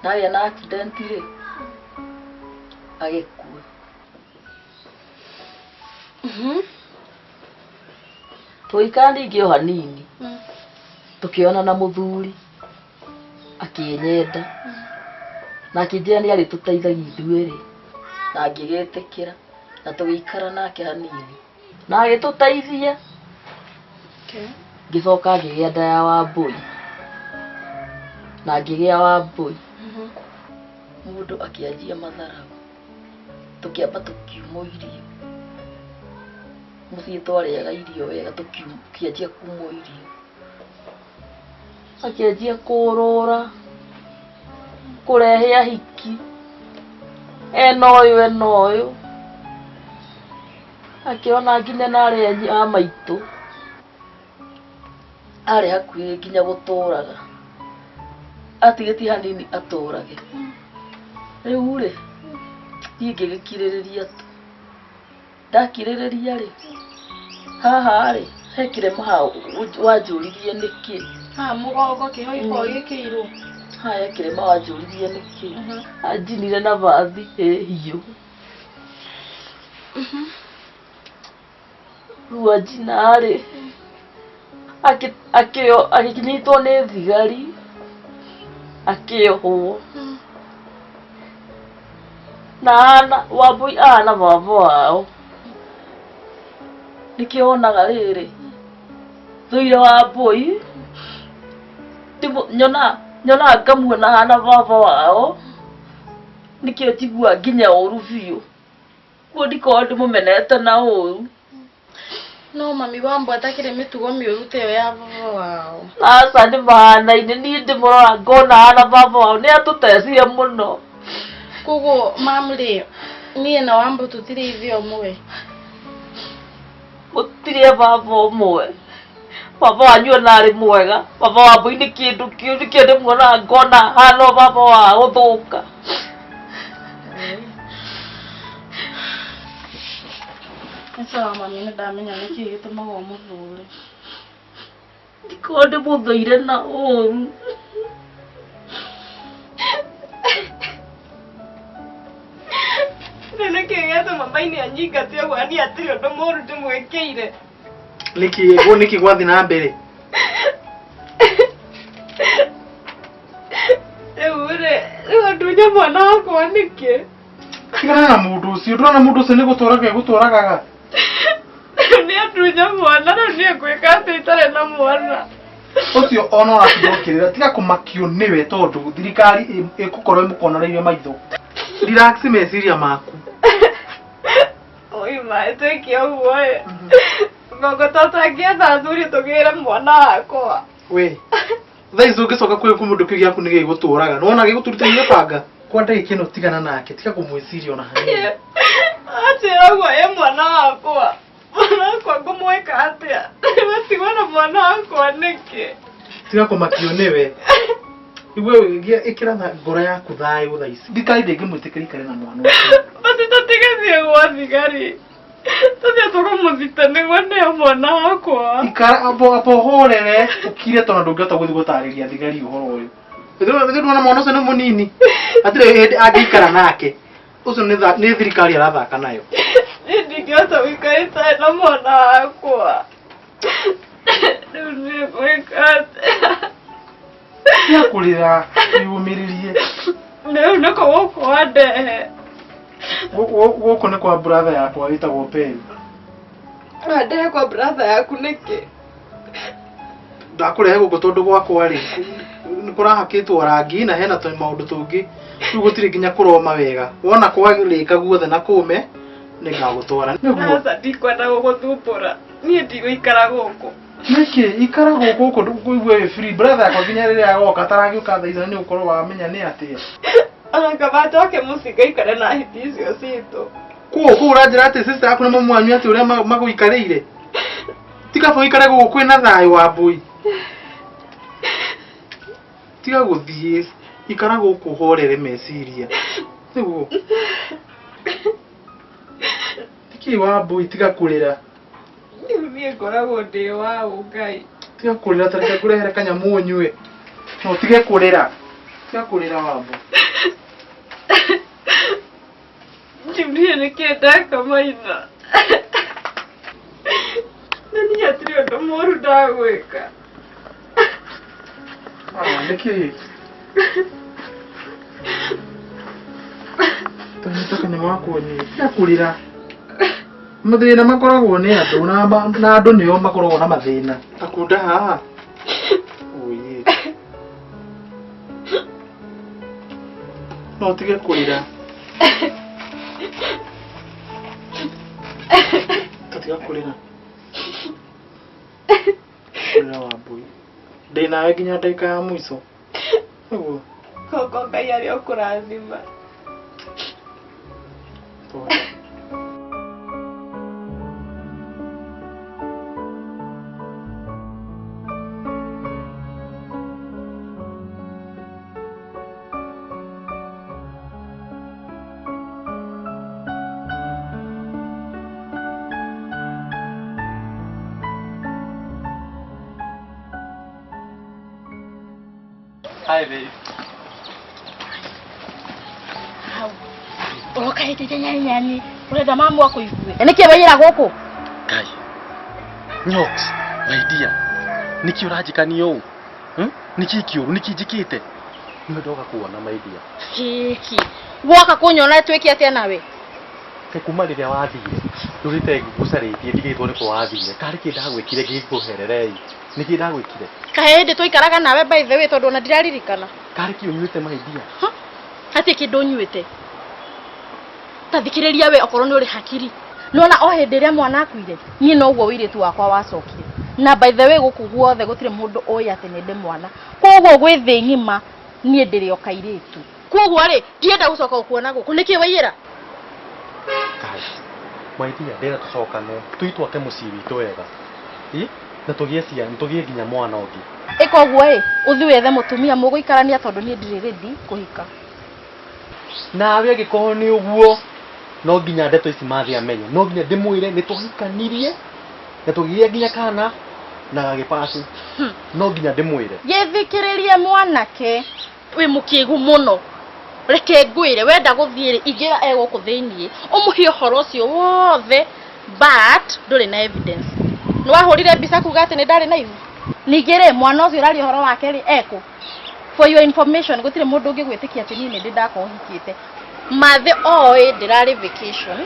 E: Na agĩa na accident rĩ, agĩkua. Tũgĩikara ningĩ o hanini, tũkĩona na mũthuri akĩnyenda na akĩnjĩra nĩ arĩtũteithagia ithuerĩ na ngĩgĩtĩkĩra na tũgĩikara nake hanini na agĩtũteithia. Ngĩcoka ngĩgĩa nda ya Wambũi na ngĩgĩa Wambũi. Mũndũ akĩanjia matharaũ, tũkĩamba tũkiumwo irio. Mũciĩ twarĩaga irio wega tũkĩanjia kumwo irio. Akĩanjia kũrũra, kũrehe ahiki, ena ũyũ ena ũyũ. Akĩona nginya na arĩa a maitũ, arĩ hakuhĩ nginya gũtũraga. Atigĩtie hanini atũrage. Rĩu rĩ, niĩ ngĩgĩkirĩrĩria tu. Ndakirĩrĩria rĩ, haha rĩ, he kĩrema haha wanjũririe nĩkĩ.
B: Haha mũgongo kĩho gĩkoragwo gĩkĩirwo.
E: Haha he kĩrema wanjũririe nĩkĩ. Anjinire na bathi ĩ hiũ. Rĩu anjina rĩ, agĩkinyitwo nĩ thigari, akĩohwo. Na ahana, Wambũi ahana baba wao. Nĩkĩo wonaga rĩrĩ, thũire Wambũi, nyonaga ngamuona ahana baba wao, nĩkĩo njiguaga nginya ũru biũ. Kuo ndikoragwo ndĩmũmenete na ũru.
B: No mami Wambũ atakĩrĩ mĩtugo mĩũru ta ĩyo ya baba wao.
E: Aca nĩ mahanaine, niĩ ndĩmũrora ngona ahana baba wao, nĩ atũtecire mũno.
B: Koguo mam rĩ, niĩ na Wambũ tũtirĩ ithe ũmwe.
E: Mũtirĩ a baba ũmwe. Baba wanyu ona arĩ mwega. Baba Wambũi nĩ kĩndũ kĩũru nĩkĩo ndĩmuonaga ngona ahana o baba wa gũthũka.
B: Nĩ sawa mami nĩ ndamenya nĩkĩ gĩtũmaga ũmũthũre.
E: Ndikorwo ndĩmũthũire na ũru.
C: Rĩu nĩkĩ gĩatũma maini anyingate ũguo niĩ hatirĩ ũndũ mũru ndĩmwĩkĩire.
A: Nĩkĩ nĩkĩ gwathiĩ na mbere?
C: Rĩu rĩ, rĩu andunya mwana wakwa nĩkĩ?
A: Tigana na mũndũ ũcio, ndũrona mũndũ ũcio nĩ gũtũraga egũtũragaga.
C: Nĩ andunya mwana rĩu niĩ ngwĩka atĩa itarĩ na mwana?
A: Ũcio ona ũratinda ũkĩrĩra, tiga kũmakio nĩwe tondũ thirikari ĩgũkorwo ĩmũkonoreirie maitho. Relax meciria maku.
C: Oi maĩ twĩke ũguo ĩ. Gongo tũtangĩetha athuri tũgĩre mwana wakwa.
A: We. Thaa ici ũngĩcoka kwĩ kũmũndũ kĩu gĩaku nĩ gĩgũtũraga. Nĩwona gĩgũtũrutĩire banga. Kwa ndagĩka ĩno tigana nake, tiga kũmwĩciria ona hanini.
C: Anjĩra ũguo ĩ mwana wakwa. Mwana wakwa ngũmwĩka atĩa? Watigwo na mwana wakwa nĩkĩ?
A: Tiga kũmakio nĩwe. Iwe ĩkĩra ngoro yaku thayũ thaa ici. Thirikari ndĩngĩmwĩtĩkĩria ikare na mwana ũcio.
C: Basi tũtigathiĩ gwa thigari. Tũthiĩ tũkamũthite nĩguo nĩo mwana wakwa.
A: Ikara abo abo horere ũkire tondũ ndũngĩhota gũthiĩ gũtarĩria thigari ũhoro ũyũ. Ithuĩ ndũrona mwana ũcio nĩ mũnini. Hatirĩ hĩndĩ angĩikara nake. Ũcio nĩ nĩ thirikari arathaka nayo.
C: Niĩ ndingĩhota gũikara itarĩ na mwana wakwa. Rĩu niĩ ngwĩka atĩa?
A: Tiga kũrĩra, wĩyũmĩrĩrie.
C: Rĩu nĩkũ gũkũ wandehe?
A: Gũkũ nĩ kwa brother yakwa wĩtagwo Perry.
C: Wandehe kwa brother yaku nĩkĩ?
A: Ndakũrehe gũkũ tondũ gwakwa rĩ nĩ kũrahakĩtwo rangi na hena maũndũ tũngĩ rĩu gũtirĩ nginya kũroma wega wona kwarĩka guothe na kũme nĩngagũtwara nĩguo.
C: Aca ndikwenda gũgũthumbũra. Niĩ ndigũikara gũkũ.
A: Nĩkĩ ikara gũkũ gũkũ kũigue wĩ free brother yakwa nginya rĩrĩa agoka ataragĩũka thaa ici nĩ ũkorwo wamenya nĩ atĩa.
C: Ona kaba njoke mũciĩ ngaikare na hiti icio citũ.
A: Kũu kũu ũranjĩra atĩ sister yaku na mamu wanyu atĩ ũrĩa magũikarĩire. Ti kaba ũikare gũkũ kwĩna thayũ wa mbũi. Tiga gũthiĩ ikara gũkũ ũhorere meciria. Nĩguo. Nĩkĩ wa mbũi tiga kũrĩra.
C: Rĩu niĩ ngoragwo ndĩ wa ũ Ngai.
A: Tiga kũrĩra ta reke ngũrehere kanyamũ ũnyue. No ũtige kũrĩra. Tiga kũrĩra wambo.
C: Rĩu niĩ nĩkĩ ndeka maitha? Na niĩ hatirĩ ũndũ mũru ndagwĩka.
A: Ah, nĩkĩ? Tanyita kanyamũ gaku ũnyue. Tiga kũrĩra. Mathĩna makoragwo nĩ andũ na na andũ nĩo makoragwo na mathĩna. Takunda haha. Oye. No ũtige kũrĩra. Tatiga kũrĩra. Kũrĩra wa mbui. Ndĩ nawe nginya ndagĩka ya mũico. Nĩguo.
C: Koko Ngai arĩ o kũrathima.
A: Pole.
F: Hi babe.
B: Hau. Ũroka hĩtĩte nyani nyani. Ũrenda mamu akũigue. Nĩkĩ waiyĩra gũkũ?
F: Ngai. Nyox, my dear. Nĩkĩ ũranjĩkania ũũ? Hmm? Nĩkĩ kĩũru? Nĩkĩ njĩkĩte? Nĩwe ndoka kuona my dear.
B: Kĩki. Woka kũnyona twĩke atĩa nawe?
F: Kaĩ kuma rĩrĩa wathire ndũrĩte ngũcarĩtie ndigĩtwo nĩkũ wathire karĩ kĩ ndagwĩkire ngĩkũhererei nĩkĩ ndagwĩkire
B: Kahe hĩndĩ twaikaraga nawe by the way tondũ ona ndiraririkana.
F: karĩ kĩ ũnyuĩte my dear
B: Ha? Hatirĩ kĩndũ nyuĩte. Ta thikĩrĩria we okorwo nĩ ũrĩ hakiri. Nĩwona o hĩndĩ ĩrĩa mwana akuire niĩ noguo ũirĩtu wakwa wacokire. Na by the way gũkũ guothe gũtirĩ mũndũ ũĩ atĩ nĩ ndĩ mwana. Koguo gwĩ thĩ ng'ima niĩ ndĩrĩ o kairĩtu. Koguo rĩ ndienda gũcoka gũkuona gũkũ. Nĩkĩ waiyĩra?
F: Kai. My dear, ndĩrenda tũcokane tũi twake mũciĩ witũ wega. Ĩ? Na tũgĩe ciana, tũgĩe nginya mwana ũngĩ.
B: Ĩka ũguo ĩ, ũthiĩ wethe mũtumia mũgũikarania tondũ niĩ ndirĩ ready kũhika.
F: Nawe angĩkorwo nĩ ũguo no nginya ndeto ici Mathĩ amenye, no nginya ndĩmwĩre nĩ twahikanirie na tũgĩgĩa nginya kana na gagĩpasi. No nginya ndĩmwĩre.
B: Gĩthikĩrĩrie mwanake wĩ mũkĩgu mũno. Reke ngwĩre wenda gũthiĩ rĩ, ingĩra e gũkũ thĩiniĩ ũmũhe ũhoro ũcio wothe but ndũrĩ na evidence. Nĩ wahũrire mbica kuga atĩ nĩ ndarĩ na ihu? Ningĩ rĩ, mwana ũcio ũraria ũhoro wake rĩ, ekũ? For your information, gũtirĩ mũndũ ũngĩgwĩtĩkia atĩ niĩ nĩ ndĩ ndakorwo hikĩte. Mathĩ oĩ ndĩrarĩ vacation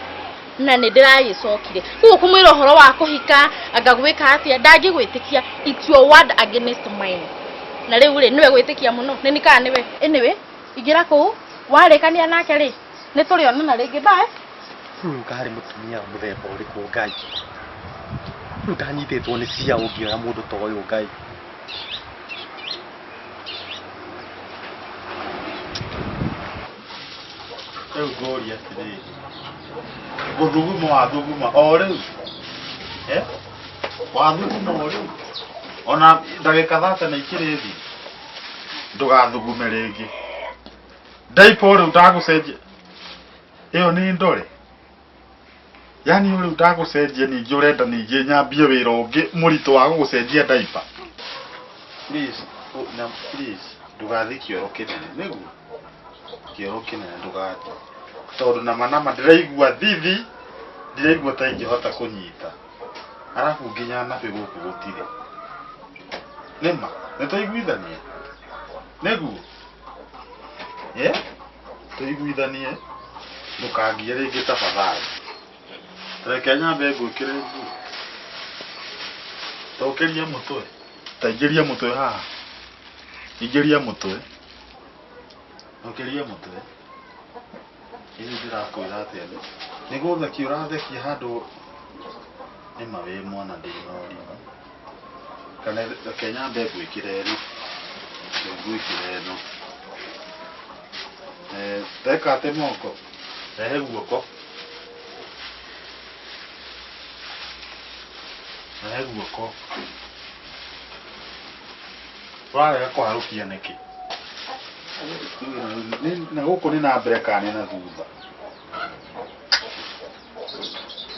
B: na nĩ ndĩragĩcokire. Koguo kũmwĩra ũhoro wa kũhika, anga gwĩka atĩa, ndangĩgwĩtĩkia. It's your word against mine. Na rĩu rĩ, nĩwe gwĩtĩkia mũno? Nĩ niĩ kana nĩwe? Anyway, ingĩra kũu, warĩkania nake rĩ, nĩ tũrĩonana rĩngĩ. Bye.
F: Rĩu karĩ mũtumia wa mũthemba ũrĩkũ Ngai? Rĩu ndanyitĩtwo nĩ cia ũngĩoya mũndũ ta ũyũ Ngai.
D: Rĩu ngũria atĩrĩrĩ, gũthuguma wathuguma o rĩu? Eh? Wathuguma o rĩu? Ona ndagĩka thate na ikĩrĩ thiru? Ndũgathugume rĩngĩ. Ndaipa o rĩu ndagũcenjia. Ĩyo nĩ ndore? Yaani o rĩu ndagũcenjia ningĩ ũrenda ningĩ nyambie wĩra ũngĩ mũritũ wa gũgũcenjia ndaipa? Please, na please ndũgathiĩ kĩoro kĩnene nĩguo? Kĩoro kĩnene ndũgathiĩ. Tondũ nama nama ndĩraigua thithi, ndiraigua ta ingĩhota kũnyita. Arabu nginya nabĩ gũkũ gũtirĩ. Nĩma, nĩtwaiguithania? Nĩguo? Eh? Tũiguithanie, ndũkangie rĩngĩ tafadhali. Reke nyambe ngwĩkĩre nguo. Tokĩria mũtwe. Ta ingĩria mũtwe haha. Ingĩria mũtwe. Ũkĩria mũtwe. Rĩu ndĩrakwĩra atĩa nĩ gũthekia ũrathekia handũ nĩma wĩ mwana ndĩ na ũrimũ. Kana reke nyambe ngwĩkĩre ĩno. Reke ngwĩkĩre ĩno. Eh, teka atĩ moko. Rehe guoko. Rehe guoko. Ũrarega kũharũkia nĩkĩ? Na gũkũ nĩ na mbere kana nĩ na thutha?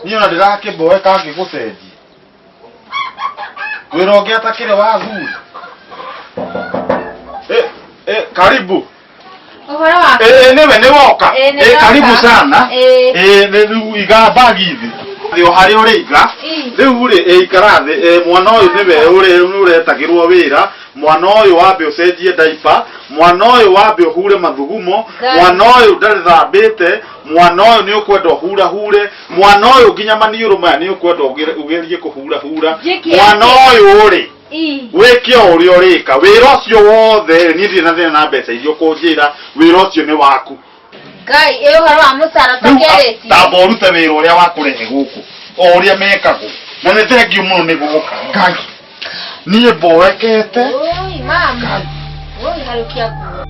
D: Niĩ ona ndĩrakĩmboeka ngĩgũcenjia. Wĩra ũngĩ atakĩrĩ wa athuri. Eh, eh, karibu.
C: Ũhoro waku?
D: Eh, nĩwe nĩ woka.
C: Eh, nĩ
D: Eh,
C: ndoka.
D: karibu sana.
C: Eh.
D: Eh, nĩ rĩu iga bagi thĩ. Thĩ o harĩa ũrĩiga.
C: Ii.
D: Rĩu rĩ, eh, ikara thĩ. Eh, mwana ũyũ nĩwe ũrĩ ũretagĩrwo wĩra. Mwana ũyũ wambe ũcenjie daipa. Mwana ũyũ wambe ũhure mathugumo.
C: Ngai.
D: Mwana ũyũ ndathambĩte. Mwana ũyũ nĩ ũkwenda ũhurahure. Mwana ũyũ nginya maniũrũ maya nĩ ũkwenda ũgerie kũhurahura.
C: Njĩke
D: Mwana
C: atĩa?
D: ũyũ rĩ,
C: Ii.
D: wĩke o ũrĩa ũrĩka wĩra ũcio wothe niĩ ndirĩ na thĩna na mbeca iria ũkũnjĩra wĩra ũcio nĩ waku
C: Ngai, ĩ ũhoro wa mũcara
D: Rĩu,
C: tũkĩarĩtie.
D: tamba ũrute wĩra ũrĩa wakũrehe gũkũ o ũrĩa mekagwo na nĩ thengiũ mũno nĩ gũka ngai niĩ mboekete
C: Oi, mama. Oi, harũkia nguo.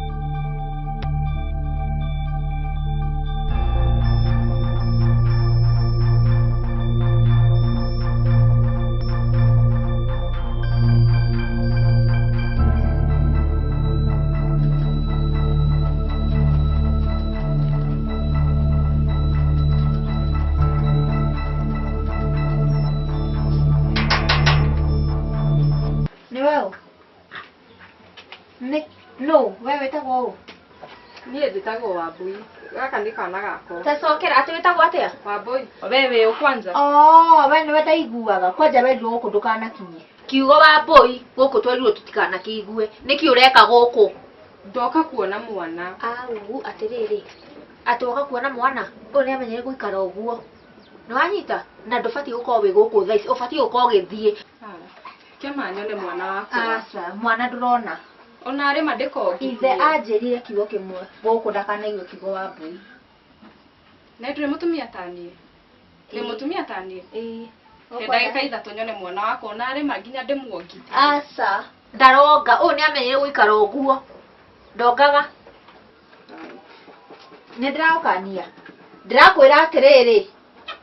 G: Nĩ we ũ? Nĩ nũ? We wĩtagwo ũ?
C: Niĩ njĩtagwo Wambui. Gaka nĩ kana gakwa.
G: Ta cokera atĩ wĩtagwo atĩa?
C: Wambui. We wĩ ũ kwanza?
G: Oh, we nĩwe ndaiguaga. Kwanja werirwo gũkũ ndũkanakinye. Kiugo Wambui gũkũ twerirwo tũtikanakĩigue. Nĩkĩ ũreka gũkũ?
C: Ndoka kuona mwana.
G: Au, atĩrĩrĩ. Atĩ woka kuona mwana? Ũyũ nĩ amenyere gũikara ũguo. Nĩ wanyita? Na ndũbatiĩ gũkorwo wĩ gũkũ thaa ici, ũbatiĩ gũkorwo ũgĩthiĩ.
C: Kĩama nyone mwana wakwa.
G: Aca, mwana ndũrona.
C: Ona arĩ ma ndĩkongi.
G: Ithe anjĩrire kiugo kĩmwe, gũkũ ndakanaigue kiugo Wambui.
C: Na ndũrĩ mũtumia ta niĩ. Ndĩ mũtumia ta niĩ.
G: Ĩĩ.
C: He ndagĩka ithatũ nyone mwana wakwa ona arĩ ma nginya ndĩmuongi.
G: Aca, ndaronga, ũyũ nĩ amenyere gũikara ũguo. Ndongaga. Nĩ ndĩragũkania. Ndĩrakwĩra atĩrĩrĩ,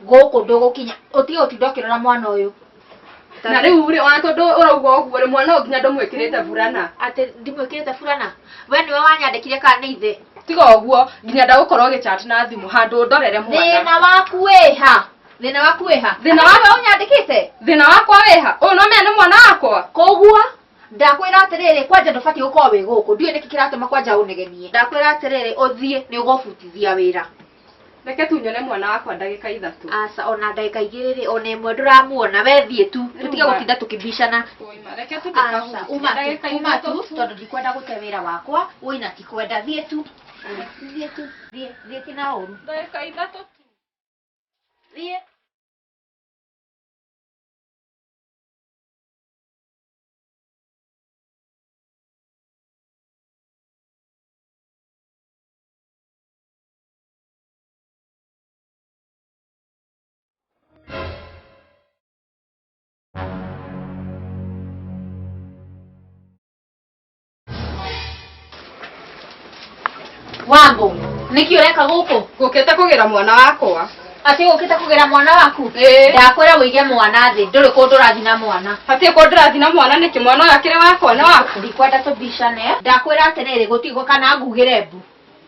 G: Gũkũ ndũgũkinya. Ũtige gũtinda ũkĩrora mwana ũyũ.
C: Na rĩu rĩ ona tondũ ũrauga ũguo rĩ mwana ũyũ nginya ndũmwĩkĩrĩte burana.
G: Atĩ ndimwĩkĩrĩte burana. We nĩwe wanyandĩkire kana nĩ ithe?
C: Tiga ũguo nginya ndagũkorwo ũgĩchat na thimũ handũ ũndorere mwana.
G: Thĩna waku wĩha? Thĩna waku wĩha?
C: Thĩna
G: Atĩ nĩwe ũnyandĩkĩte?
C: Thĩna wakwa wĩha? Ũyũ no menya nĩ mwana wakwa.
G: Koguo ndakwĩra atĩrĩrĩ kwanja ndũbatiĩ gũkorwo wĩ gũkũ. Ndiũĩ nĩkĩ kĩratũma kwanja ũnegenie. Ndakwĩra atĩrĩrĩ ũthiĩ nĩ ũgũbutithia wĩra.
C: Reke tu nyone mwana wakwa ndagĩka ithatũ.
G: Aca ona ndagĩka igĩrĩ rĩ ona ĩmwe ndũramuona we thiĩ tu. Tũtige gũtinda tũkĩbicana.
C: Reke tu
G: Aca
C: ndĩkahutie
G: uma tu
C: ndagĩka
G: uma
C: ithatũ
G: tu
C: tu.
G: tondũ ndikwenda gũte wĩra wakwa. Wũina tikwenda thiĩ tu. Thiĩ tu thiĩ thiĩ ti na ũru.
C: Ndagĩka ithatũ tu.
G: Thiĩ. Wambo, nĩkĩ ũreka gũkũ?
C: Ngũkĩte kũgĩra mwana wakwa.
G: Atĩ ũkĩte kũgĩra mwana waku?
C: Ĩĩ.
G: Ndakwĩra wĩige mwana thĩ, ndũrĩ kũndũ ũrathiĩ na mwana.
C: Hatirĩ kũndũ ndĩrathiĩ na mwana nĩkĩ mwana ũyũ akĩrĩ wakwa nĩ waku?
G: Ndikwenda tũbicane. Ndakwĩra atĩrĩrĩ gũtigwo kana ngugĩre mbu.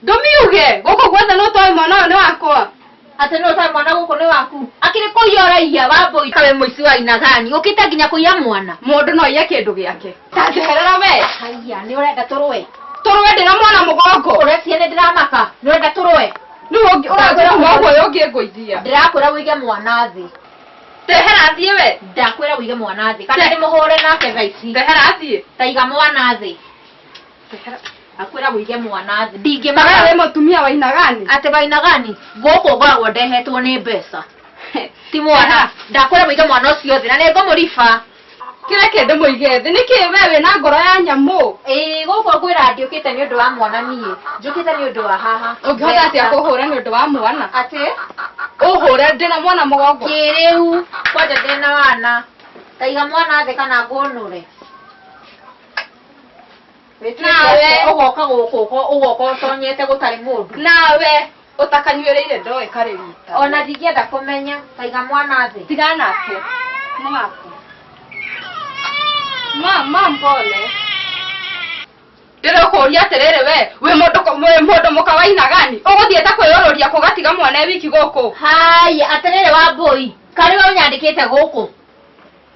C: Ndũmiuge, gũkũ guothe nĩ ũtoĩ mwana ũyũ nĩ wakwa.
G: Atĩ nĩ ũtoĩ mwana gũkũ nĩ waku? Akĩrĩ kũiya ũraiya Wambũi. Kawe mũici wa aina gani? Ũkĩte nginya kũiya mwana.
C: Mũndũ no aiye kĩndũ gĩake. Ta njeherera we.
G: Haiya, nĩ ũrenda tũrũe?
C: Tũrũe ndĩna mwana mũgongo.
G: Ũrecia nĩ ndĩramaka. Nĩ ũrenda tũrũe?
C: Rĩu ũranjĩra kuma ũguo ũyũ ũngĩngũithia.
G: Ndĩrakwĩra wĩige mwana thĩ.
C: Tehera thiĩ we.
G: Ndakwĩra wĩige mwana thĩ. Kana ndĩmũhũre nake thaa ici.
C: Tehera thiĩ.
G: Taiga mwana thĩ. Akwĩra wĩige mwana thĩ. Ndingĩmaka.
C: Ta we wĩ mũtumia wa aina gani?
G: Atĩ wa aina gani? Gũkũ ngoragwo ndehetwo nĩ mbeca. Ti mwana. Ndakwĩra wĩige mwana ũcio thĩ na nĩ ngũmũriba.
C: Kĩreke ndĩmũige thĩ. Nĩkĩ we wĩna ngoro ya nyamũ?
G: Ĩĩ gũkũ ngwĩra ndiũkĩte nĩ ũndũ wa mwana niĩ. Njũkĩte nĩ ũndũ wa haha.
C: Ũngĩhota atĩa kũhũra nĩ ũndũ wa mwana?
G: Atĩ?
C: Ũhũre ndĩna mwana mũgongo.
G: Kĩrĩu kwanja ndĩna wana. Taiga mwana thĩ kana ngũnũre.
C: Nawe.
G: Ũgoka gũkũ ũgoka ũtonyete gũtarĩ mũndũ.
C: Nawe ũtakanyuĩrĩire ndoĩ karĩ rita.
G: Ona ndingĩenda kũmenya. Taiga mwana thĩ.
C: Tigana nake. Nĩ waku. Ma, ma mpole. Ndĩrakũũria atĩrĩrĩ we, wĩ mũndũ mũka wa aina gani? Ũgũthiĩte kwĩyũrũria kũgatiga mwana e wiki gũkũ?
G: Haya, atĩrĩrĩ Wambũi, karĩ we ũnyandĩkĩte gũkũ?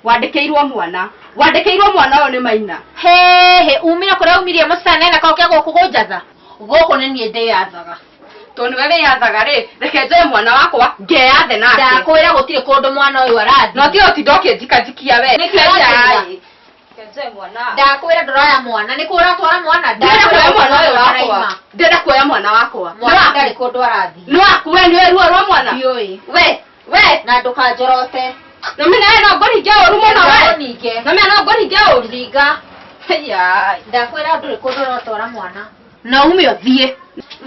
C: Wandĩkĩirwo mwana. Wandĩkĩirwo mwana ũyũ nĩ Maina.
G: Hehe, umire kũrĩa umirie mũcene na koke gũkũ kũnjatha. Gũkũ nĩ niĩ ndĩyathaga.
C: Tondũ nĩwe wĩyathaga rĩ, reke njoe mwana wakwa ngeyathe nake.
G: Ndakwĩra gũtirĩ kũndũ mwana ũyũ arathiĩ.
C: No tiga ũtinda ũkĩnjikanjikia we.
G: Nĩkĩ ũranjĩra?
C: Reke njoe mwana.
G: Ndakwĩra ndũroya mwana, nĩkũ ũratwara mwana?
C: Ndĩrenda kuoya mwana ũyũ wakwa. Ndĩrenda kuoya mwana wakwa.
G: Mwana ndarĩ kũndũ arathiĩ.
C: Nĩ waku we, nĩwe ruo rwa mwana?
G: Ndiũĩ.
C: We, we.
G: Na ndũkanjorote.
C: Na mimi nawe no ngũringe ũru mũno we.
G: Ũninge.
C: Na mimi no ngũringe ũru.
G: Ringa.
C: Haya.
G: Ndakwĩra ndũrĩ kũndũ ũratwara mwana. Na ume ũthiĩ.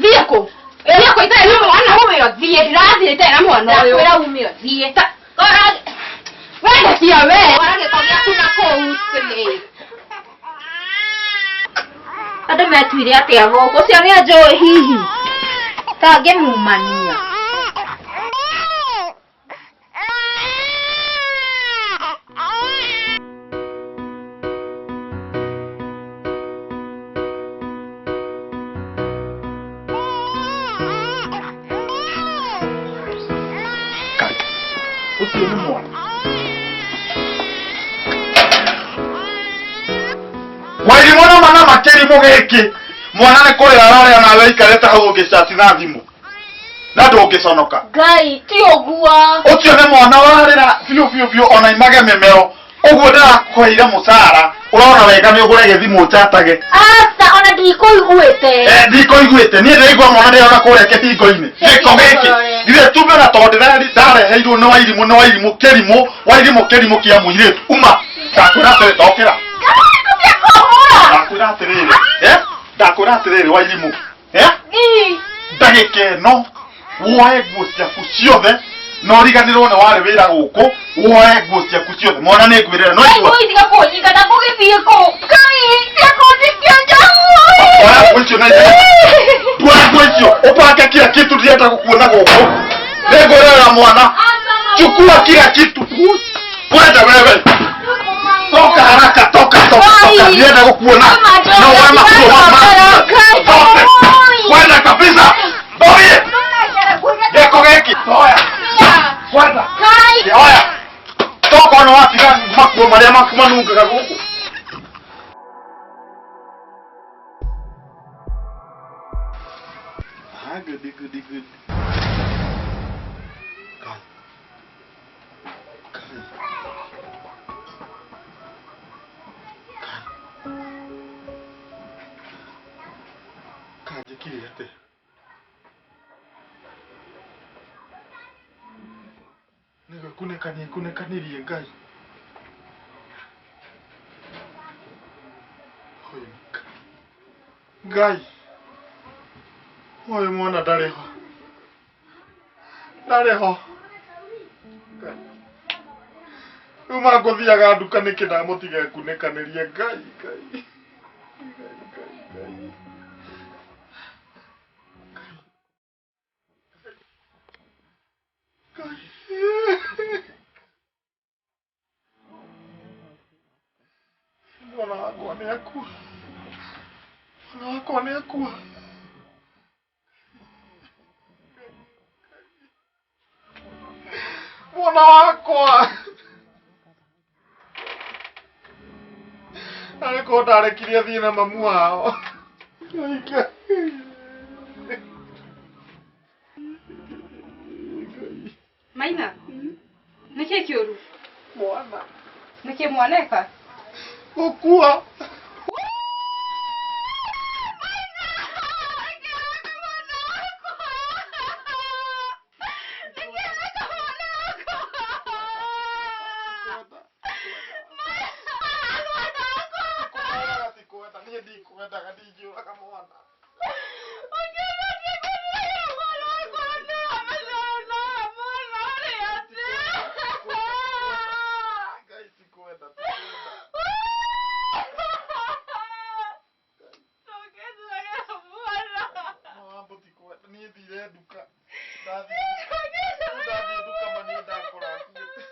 C: Thiĩ kũ? Thiĩ kũ itarĩ na mwana?
G: Ume ũthiĩ.
C: Ndirathiĩ itarĩ na mwana ũyũ.
G: Ndakwĩra ume ũthiĩ.
C: We ndekia we.
G: Twara gĩko gĩaku na kũu thĩ. Andũ metuire atĩa gũkũ? Ũcio nĩ anjũĩ hihi? Ta ngĩmumania.
D: Ũcio nĩ mwana. Wairimũ na mana makĩrimũ gĩkĩ. Mwana nĩ kũrĩra ararĩra nawe aikarĩte hau ũngĩcati na thimũ. Na ndũngĩconoka.
G: Ngai ti ũguo.
D: Ũcio nĩ mwana warĩra biũ biũ biũ ona image mĩmero. Ũguo ndĩrakũheire mũcara. Ũrona wega nĩ ũgũre gĩthimũ ũchatage.
G: Aca ona ndikũiguĩte.
D: Ndikũiguĩte. Niĩ ndĩraigua mwana ndĩrona kũrĩa kĩhingo-inĩ. Gĩko gĩkĩ. Githĩ tumbe na tondũ ndareheirwo nĩ wairimũ nĩ wairimũ kĩrimũ wairimũ kĩrimũ kĩa mũirĩtu. Uma. Ndakwĩra atĩrĩ ndokĩra. Ndakwĩra atĩrĩrĩ. Ndakwĩra atĩrĩrĩ wairimũ. Ndagĩka ĩno woe nguo ciaku ciothe na ũriganĩrwo nĩ warĩ wĩra gũkũ woe nguo ciaku ciothe mwana nĩ ngwĩrĩra no igua.
G: Ngai tiga kũnyita na ngũgĩthiĩ kũ? Ngai tiga kũnjikia njaũ.
D: Oya nguo icio na ihenya. Oya nguo icio ũpange kila kitu ndĩrenda gũkuona gũkũ. Nĩngwĩrĩra mwana.
G: Aca.
D: Chukua kila kitu. Kwenda wewe. Toka haraka, toka, toka, toka. Nienda kukuona. Na wewe makuo mama. Toka. Kwenda kabisa. Oye. Geko geki. Toya. Kwenda. Oya. Toka ona wapi makuo maria maku manungaga guku. Ah, good, good, good. Kai. Kai. Kai. Kai, njĩkire atĩa? Nĩ gwĩkunĩkania kunĩkanirie Ngai. Ũyũ Ngai. Ũyũ mwana ndarĩ ho. Ndarĩ ho. Ngai. Rĩu mangũthiaga nduka nĩkĩ ndamũtiga ekunĩkanĩrie Ngai, Ngai. Ngai, Ngai, Ngai. Ngai. Mwana wakwa nĩ akua. Mwana wakwa nĩ akua. Mwana wakwa. Arĩ korwo ndarekirie athiĩ na mamu wao. Ngai.
C: Maina, nĩkĩ kĩũru?
D: Mwana.
C: Nĩkĩ mwaneka?
D: Gũkua. Niĩ ndikwendaga ndingĩũraga mwana. Ngai tikwenda, tikwenda. Mambo tikwenda. Niĩ thire nduka. Ndathiĩ ndathiĩ nduka ma niĩ ndakora akuĩte.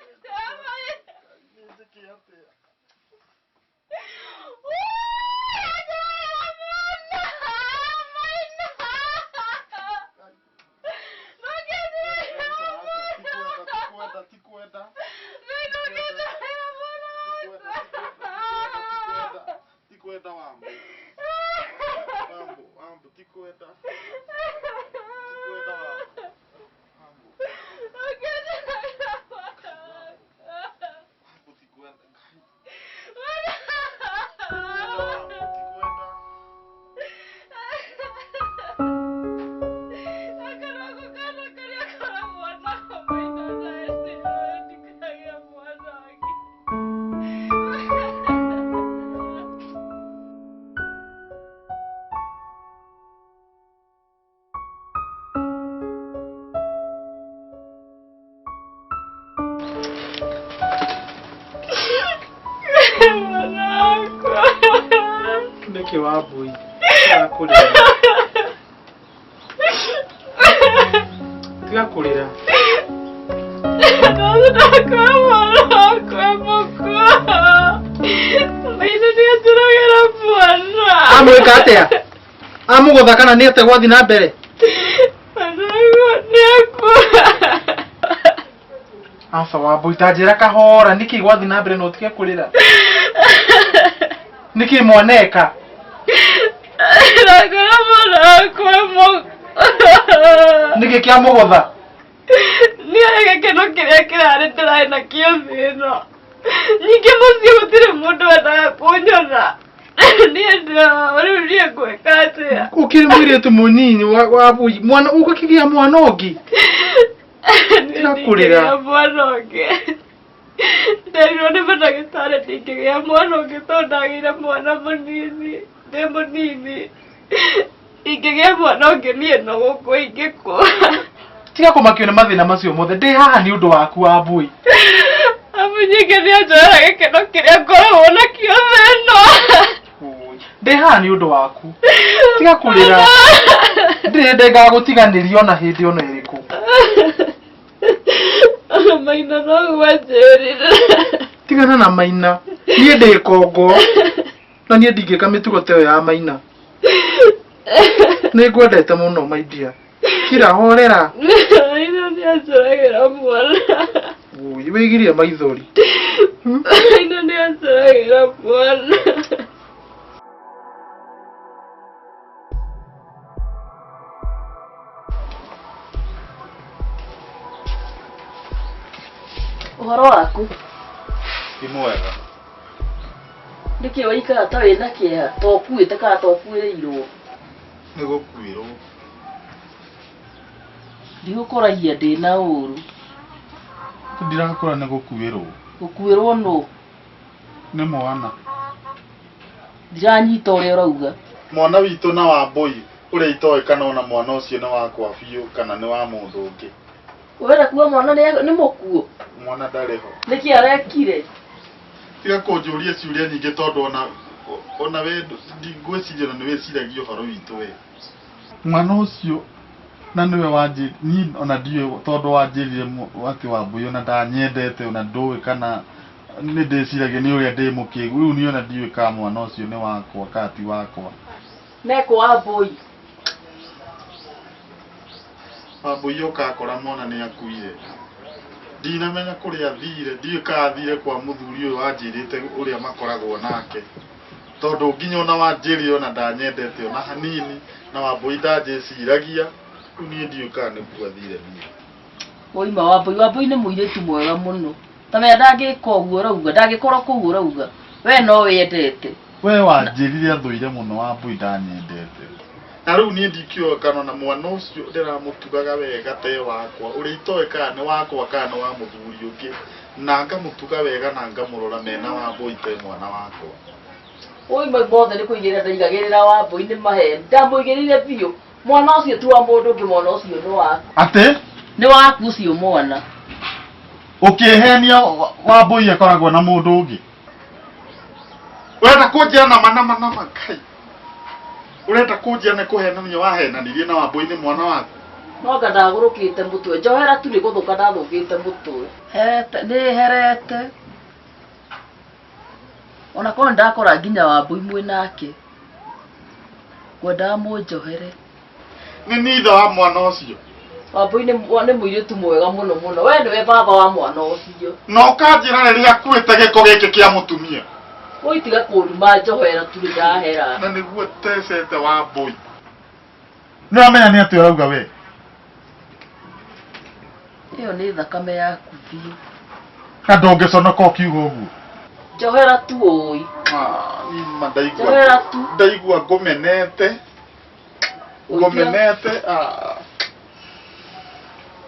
D: Ngai, niĩ njĩke atĩa? Tikwenda, tikwenda, tikwenda. Tikwenda Wambo. Wambo, Wambo, tikwenda. Tikwenda Wambo. Wambo. Wambo tikwenda. Ngai. Tikwenda Wambo, tikwenda.
A: Nĩkĩ Wambui? Tiga kũrĩra. Tiga kũrĩra. Amwĩka atĩa? Amũgũtha kana nĩ atĩa gwathiĩ na mbere? Aca Wambui, ta njĩra kahora nĩkĩ gwathiĩ na mbere na ũtige kũrĩra? Nĩkĩ mwaneka? Nĩkĩ kĩamũgũtha?
C: Niĩ gĩkeno kĩrĩa kĩrarĩ ndĩrarĩ nakĩo thĩ ĩno. Ningĩ mũciĩ gũtirĩ mũndũ wendaga kũnyona. Niĩ rĩu niĩ ngwĩka atĩa?
A: Ũkĩrĩ mũirĩtu mũnini Wambui, mwana ũgũkĩgĩa mwana ũngĩ? Tiga kũrĩra.
C: Ndingĩgĩa mwana ũngĩ. Nderirwo nĩ mandagĩtarĩ ndingĩgĩa mwana ũngĩ tondũ ndagĩire mwana mũnini, ndĩ mũnini. Ingĩgĩa mwana ũngĩ niĩ no gũkua ingĩkua.
A: Tiga kũmakio nĩ mathĩna macio mothe, ndĩ haha nĩ ũndũ waku Wambui.
C: Mũnyinge nĩ anjoera gĩkeno kĩrĩa ngoragwo nakĩo thĩ ĩno.
H: Ndĩ haha nĩ ũndũ waku. Tiga kũrĩra. Ndirĩ hĩndĩ ngagũtiganĩria ona hĩndĩ ona ĩrĩkũ.
C: Ona Maina noguo anjĩrire.
H: Tigana na Maina. Niĩ ndĩ kongo. Na niĩ ndingĩka mĩtugo ta ĩyo ya Maina. Nĩ ngwendete mũno my dear. Kira horera.
C: Maina nĩ anjũragĩra mwana.
H: Ũi, wĩgirie maithori.
C: Maina nĩ anjũragĩra mwana.
E: Ũhoro waku?
D: Ti mwega.
E: Nĩkĩ waikara ta wĩna kĩeha ta ũkuĩte kana ta ũkuĩrĩirwo?
D: Nĩ gũkuĩrwo.
E: Ndigũkũragia ndĩna ũru.
D: Ndirakũra nĩ gũkuĩrwo.
E: Gũkuĩrwo nũ?
D: Nĩ mwana.
E: Ndiranyita ũrĩa ũrauga.
D: Mwana witũ na Wambũi ũrĩa itoĩ kana ona mwana ũcio nĩ wakwa biũ kana nĩ wa mũndũ ũngĩ.
E: Ũrenda kuga mwana nĩ mũkuũ?
D: Mwana ndarĩ ho.
E: Nĩkĩ arekire?
D: Tiga kũnjũria ciũria nyingĩ tondũ ona ona we ngwĩciria ona nĩ wĩciragia ũhoro witũ we. Mwana ũcio na nĩwe wanjĩ niĩ ona ndiũĩ tondũ wanjĩrire atĩ Wambũi ona ndanyendete ona ndũĩ kana nĩ ndĩciragia nĩ ũrĩa ndĩ mũkĩgu rĩu niĩ ona ndiũĩ kana mwana ũcio nĩ wakwa kana ti wakwa.
E: Mekũ Wambũi?
D: Wambũi oka akora mwana nĩ akuire. Ndinamenya kũrĩa athire, ndiũĩ kana athire kwa mũthuri ũyũ wanjĩrĩte ũrĩa makoragwo nake. Tondũ nginya ona wanjĩrire ona ndanyendete ona hanini na Wambũi ndanjĩciragia, rĩu niĩ ndiũĩ kana nĩkuo athire niĩ.
E: Woima Wambũi, Wambũi nĩ mũirĩtu mwega mũno. Ta menya ndangĩka ũguo ũrauga, ndangĩkorwo kũu ũrauga. We no wendete.
D: We wanjĩrire athũire mũno Wambũi ndanyendete. Na rĩu niĩ ndikĩũĩ kana ona mwana ũcio ndĩramũtugaga wega te wakwa, ũrĩa itoĩ kana nĩ wakwa kana nĩ wa mũthuri ũngĩ, na ngamũtuga wega na ngamũrora mena Wambũi te mwana wakwa.
E: Oi mau mothe nĩ kũigĩrĩra ndaigagĩrĩra Wambũi nĩ maheni. Ndamũigĩrĩire biũ. Mwana ũcio ti wa mũndũ ũngĩ, mwana ũcio nĩ waku.
D: Atĩ?
E: Nĩ waku ũcio mwana.
D: Ũkĩhenia Wambũi akoragwo na mũndũ ũngĩ. Ũrenda kũnjĩra nama nama nama Ngai. Ũrenda kũnjĩra nĩ kũhenania wahenanirie na Wambũi nĩ mwana waku.
E: No anga ndagũrũkĩte mũtwe. Njohera tu nĩ gũthũka ndathũkĩte mũtwe. Herete, nĩ herete. Ona korwo nĩndakora nginya Wambũi mwĩ nake. Ngwendaga mũnjohere.
D: Nĩ niĩ ithe wa mwana ũcio.
E: Wambũi nĩ nĩ mũirĩtu mwega mũno mũno. We nĩwe baba wa mwana ũcio.
D: Na ũkanjĩra rĩrĩa akuĩte gĩko gĩkĩ kĩa mũtumia.
E: Oi tiga kũnduma njohera tu nĩ ndahera.
D: Na nĩguo tecete Wambũi. Nĩ ũramenya nĩ atĩa ũrauga we?
E: Ĩyo nĩ thakame yaku biũ.
D: Na ndũngĩconoka ũkiuga ũguo.
E: Njohera tu ũi.
D: Ma ndaigua
E: Njohera tu.
D: Ndaigua ngũmenete. Ngũmenete.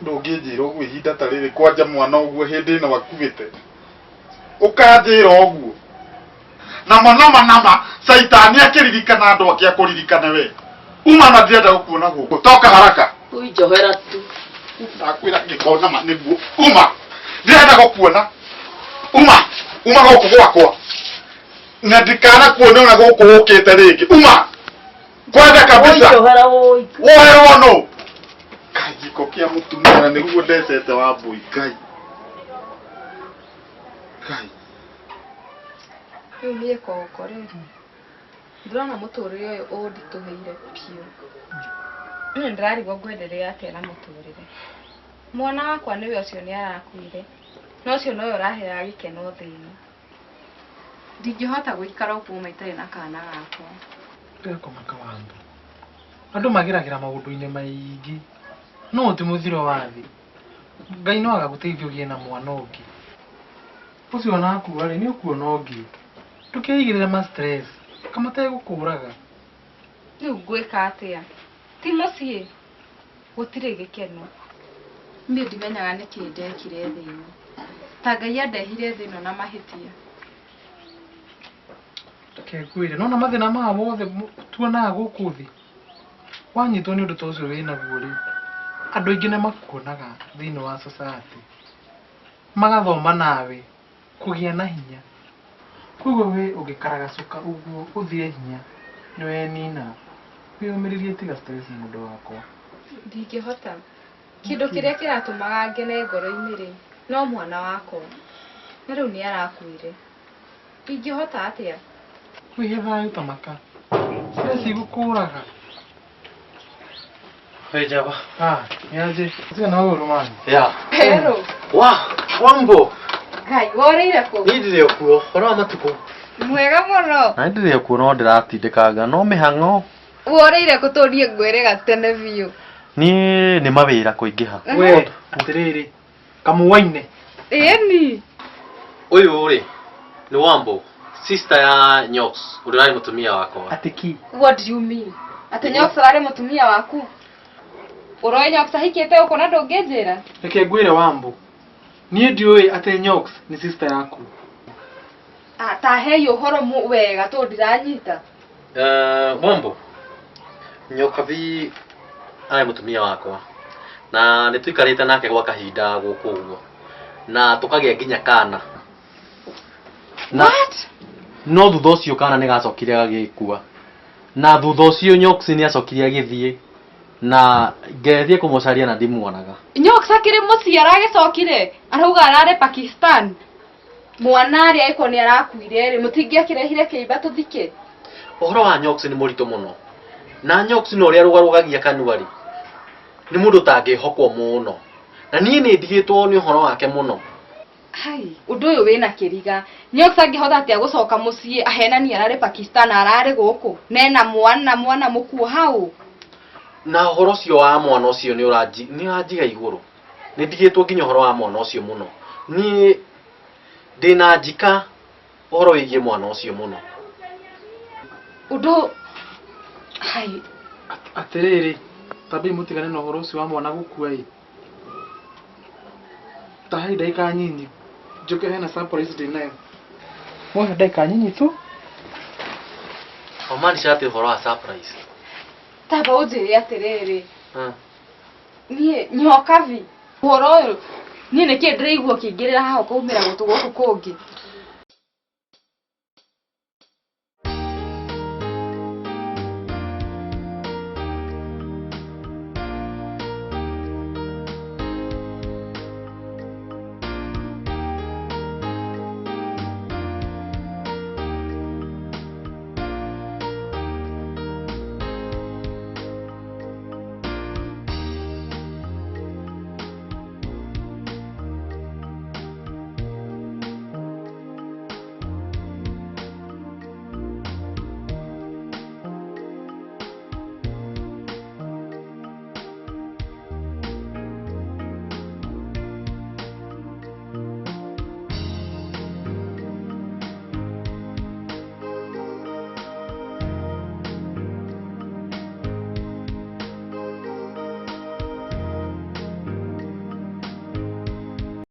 D: Ndũngĩnjĩra ũguo ihinda ta rĩrĩ kwanja mwana ũguo hĩndĩ ĩno akuĩte. Ũkanjĩra ũguo. Nama nama nama caitani akĩririkana andũ ake akũririkane we. Uma na ndirenda gũkuona gũkũ. Toka haraka.
E: Oi njohera tu.
D: Ndakwĩra gĩko nama nĩguo. Uma. Ndirenda gũkuona. Uma. Uma gũkũ gwakwa. Na ndikana kuona ona gũkũ ũkĩte rĩngĩ. Uma. Kwenda kabisa.
E: Oi njohera oi.
D: Woherwo nũ? Ngai gĩko kĩa mũtumia na nĩguo ndecete Wambũi Ngai. Ngai.
C: Rĩu niĩ kongo rĩ, ndĩrona mũtũrĩre ũyũ ũnditũhĩire biũ. Niĩ ndĩrarigwo ngwenderea atĩa na mũtũrĩre. Mwana wakwa nĩwe ũcio nĩ arakuire, na ũcio nowe ũraheaga gĩkeno thĩ ĩno. Ndingĩhota gũikara ũguo ma itarĩ na kana gakwa.
H: Tiga kũmaka Wambũ. Andũ mageragĩra maũndũ-inĩ maingĩ, no ti mũthiro wa thĩ. Ngai no agagũteithia ũgĩe na mwana ũngĩ. Ũcio ona akua rĩ, nĩ ũkuona ũngĩ. Ndũkeigĩrĩre ma stress, kamategũkũraga.
C: Rĩu ngwĩka atĩa? Ti mũciĩ, gũtirĩ gĩkeno. Niĩ ndimenyaga nĩkĩ ndekire thĩ ĩno. Ta Ngai andehire thĩ ĩno na mahĩtia.
H: Reke ngwĩre, nona mathĩna maya mothe tuonaga gũkũ thĩ, wanyitwo nĩ ũndũ ta ũcio wĩnaguo rĩ, andũ aingĩ nĩ makuonaga thĩinĩ wa society. Magathoma nawe. Kũgĩa na hinya. Koguo we ũngĩkaragacuka ũguo ũthire hinya nĩ wenina. Wĩyũmĩrĩrie tiga stress mũndũ wakwa.
C: Ndingĩhota. Kĩndũ kĩrĩa kĩratũmaga ngene ngoro-inĩ rĩ, no mwana wakwa. Na rĩu nĩ arakuire. Ingĩhota atĩa?
H: Wĩhe thayũ ta maka. Stress igũkũraga.
F: Hey, Java.
H: Ah, niaje. Sio na ũru man.
F: Yeah.
C: Pero,
F: Wa, Wambo.
C: Ngai, worĩire kũ?
F: Niĩ ndirĩ o kuo, ũhoro wa matukũ.
C: Mwega mũno.
A: Na ndirĩ o kuo no ndĩratindĩkanga no mĩhang'o.
C: Worĩire kũ tondũ niĩ ngwĩrĩga tene biũ.
A: Niĩ nĩ mawĩra kũingĩha.
H: We, atĩrĩrĩ. Kamũwaine.
C: Ĩni.
F: Ũyũ rĩ, nĩ Wambo, sister ya Nyox, ũrĩa ũrarĩ mũtumia wakwa.
H: Atĩ ki.
C: What do you mean? Atĩ Nyox ararĩ mũtumia waku? Ũroĩ Nyox ahikĩte gũkũ na ndũngĩnjĩra?
H: Reke ngwĩre Wambo. Niĩ ndiũĩ atĩ Nyox nĩ sister yaku.
C: Ah, ta hei ũhoro wega tondũ ndiranyita.
F: Wambo, Nyokabi arĩ mũtumia wakwa na nĩ tũikarĩte nake gwa kahinda gũkũ ũguo na tũkagĩa nginya kana. Na,
C: What?
F: No thutha ũcio kana nĩ gacokire gagĩkua na thutha ũcio Nyox nĩ acokire agĩthiĩ na ngeretie kũmũcaria na ndimuonaga.
C: Nyox akĩrĩ mũciĩ aragĩcokire arauga ararĩ Pakistan. Mwana arĩa ĩko nĩ arakuire rĩ mũtingĩakĩrehire kĩimba tũthike.
F: Ũhoro wa Nyox nĩ mũritũ mũno na Nyox na ũrĩa arũgarũgagia kanua rĩ nĩ mũndũ ũtangĩhokwo mũno na niĩ nĩ ndigĩtwo nĩ ũhoro wake mũno.
C: Hai, ũndũ ũyũ wĩna kĩriga. Nyox angĩhota atĩa gũcoka mũciĩ ahenani ararĩ Pakistan ararĩ gũkũ nena mwana mwana mũkuo hau.
F: Na ũhoro ũcio wa mwana ũcio nĩ ũranjiga igũrũ. Nĩ ndigĩtwo nginya ũhoro wa mwana ũcio mũno. Niĩ ndĩna njika ũhoro wĩgiĩ mwana ũcio mũno.
C: Ũndũ hai
H: Atĩrĩrĩ, tambai mũtigane na ũhoro ũcio wa mwana gũkua ĩ. Ta hei ndagĩka nyinyi. Njũke hena surprise ndĩnayo. Mwohe ndagĩka nyinyi tu.
F: Wamaanisha atĩ ũhoro wa surprise?
C: Tamba ũnjĩre atĩrĩrĩ. Niĩ Nyokabi ũhoro ũyũ niĩ nĩkĩ ndĩraigua ũkĩingĩrĩra haha ũkaumĩra gũtũ gũkũ kũngĩ.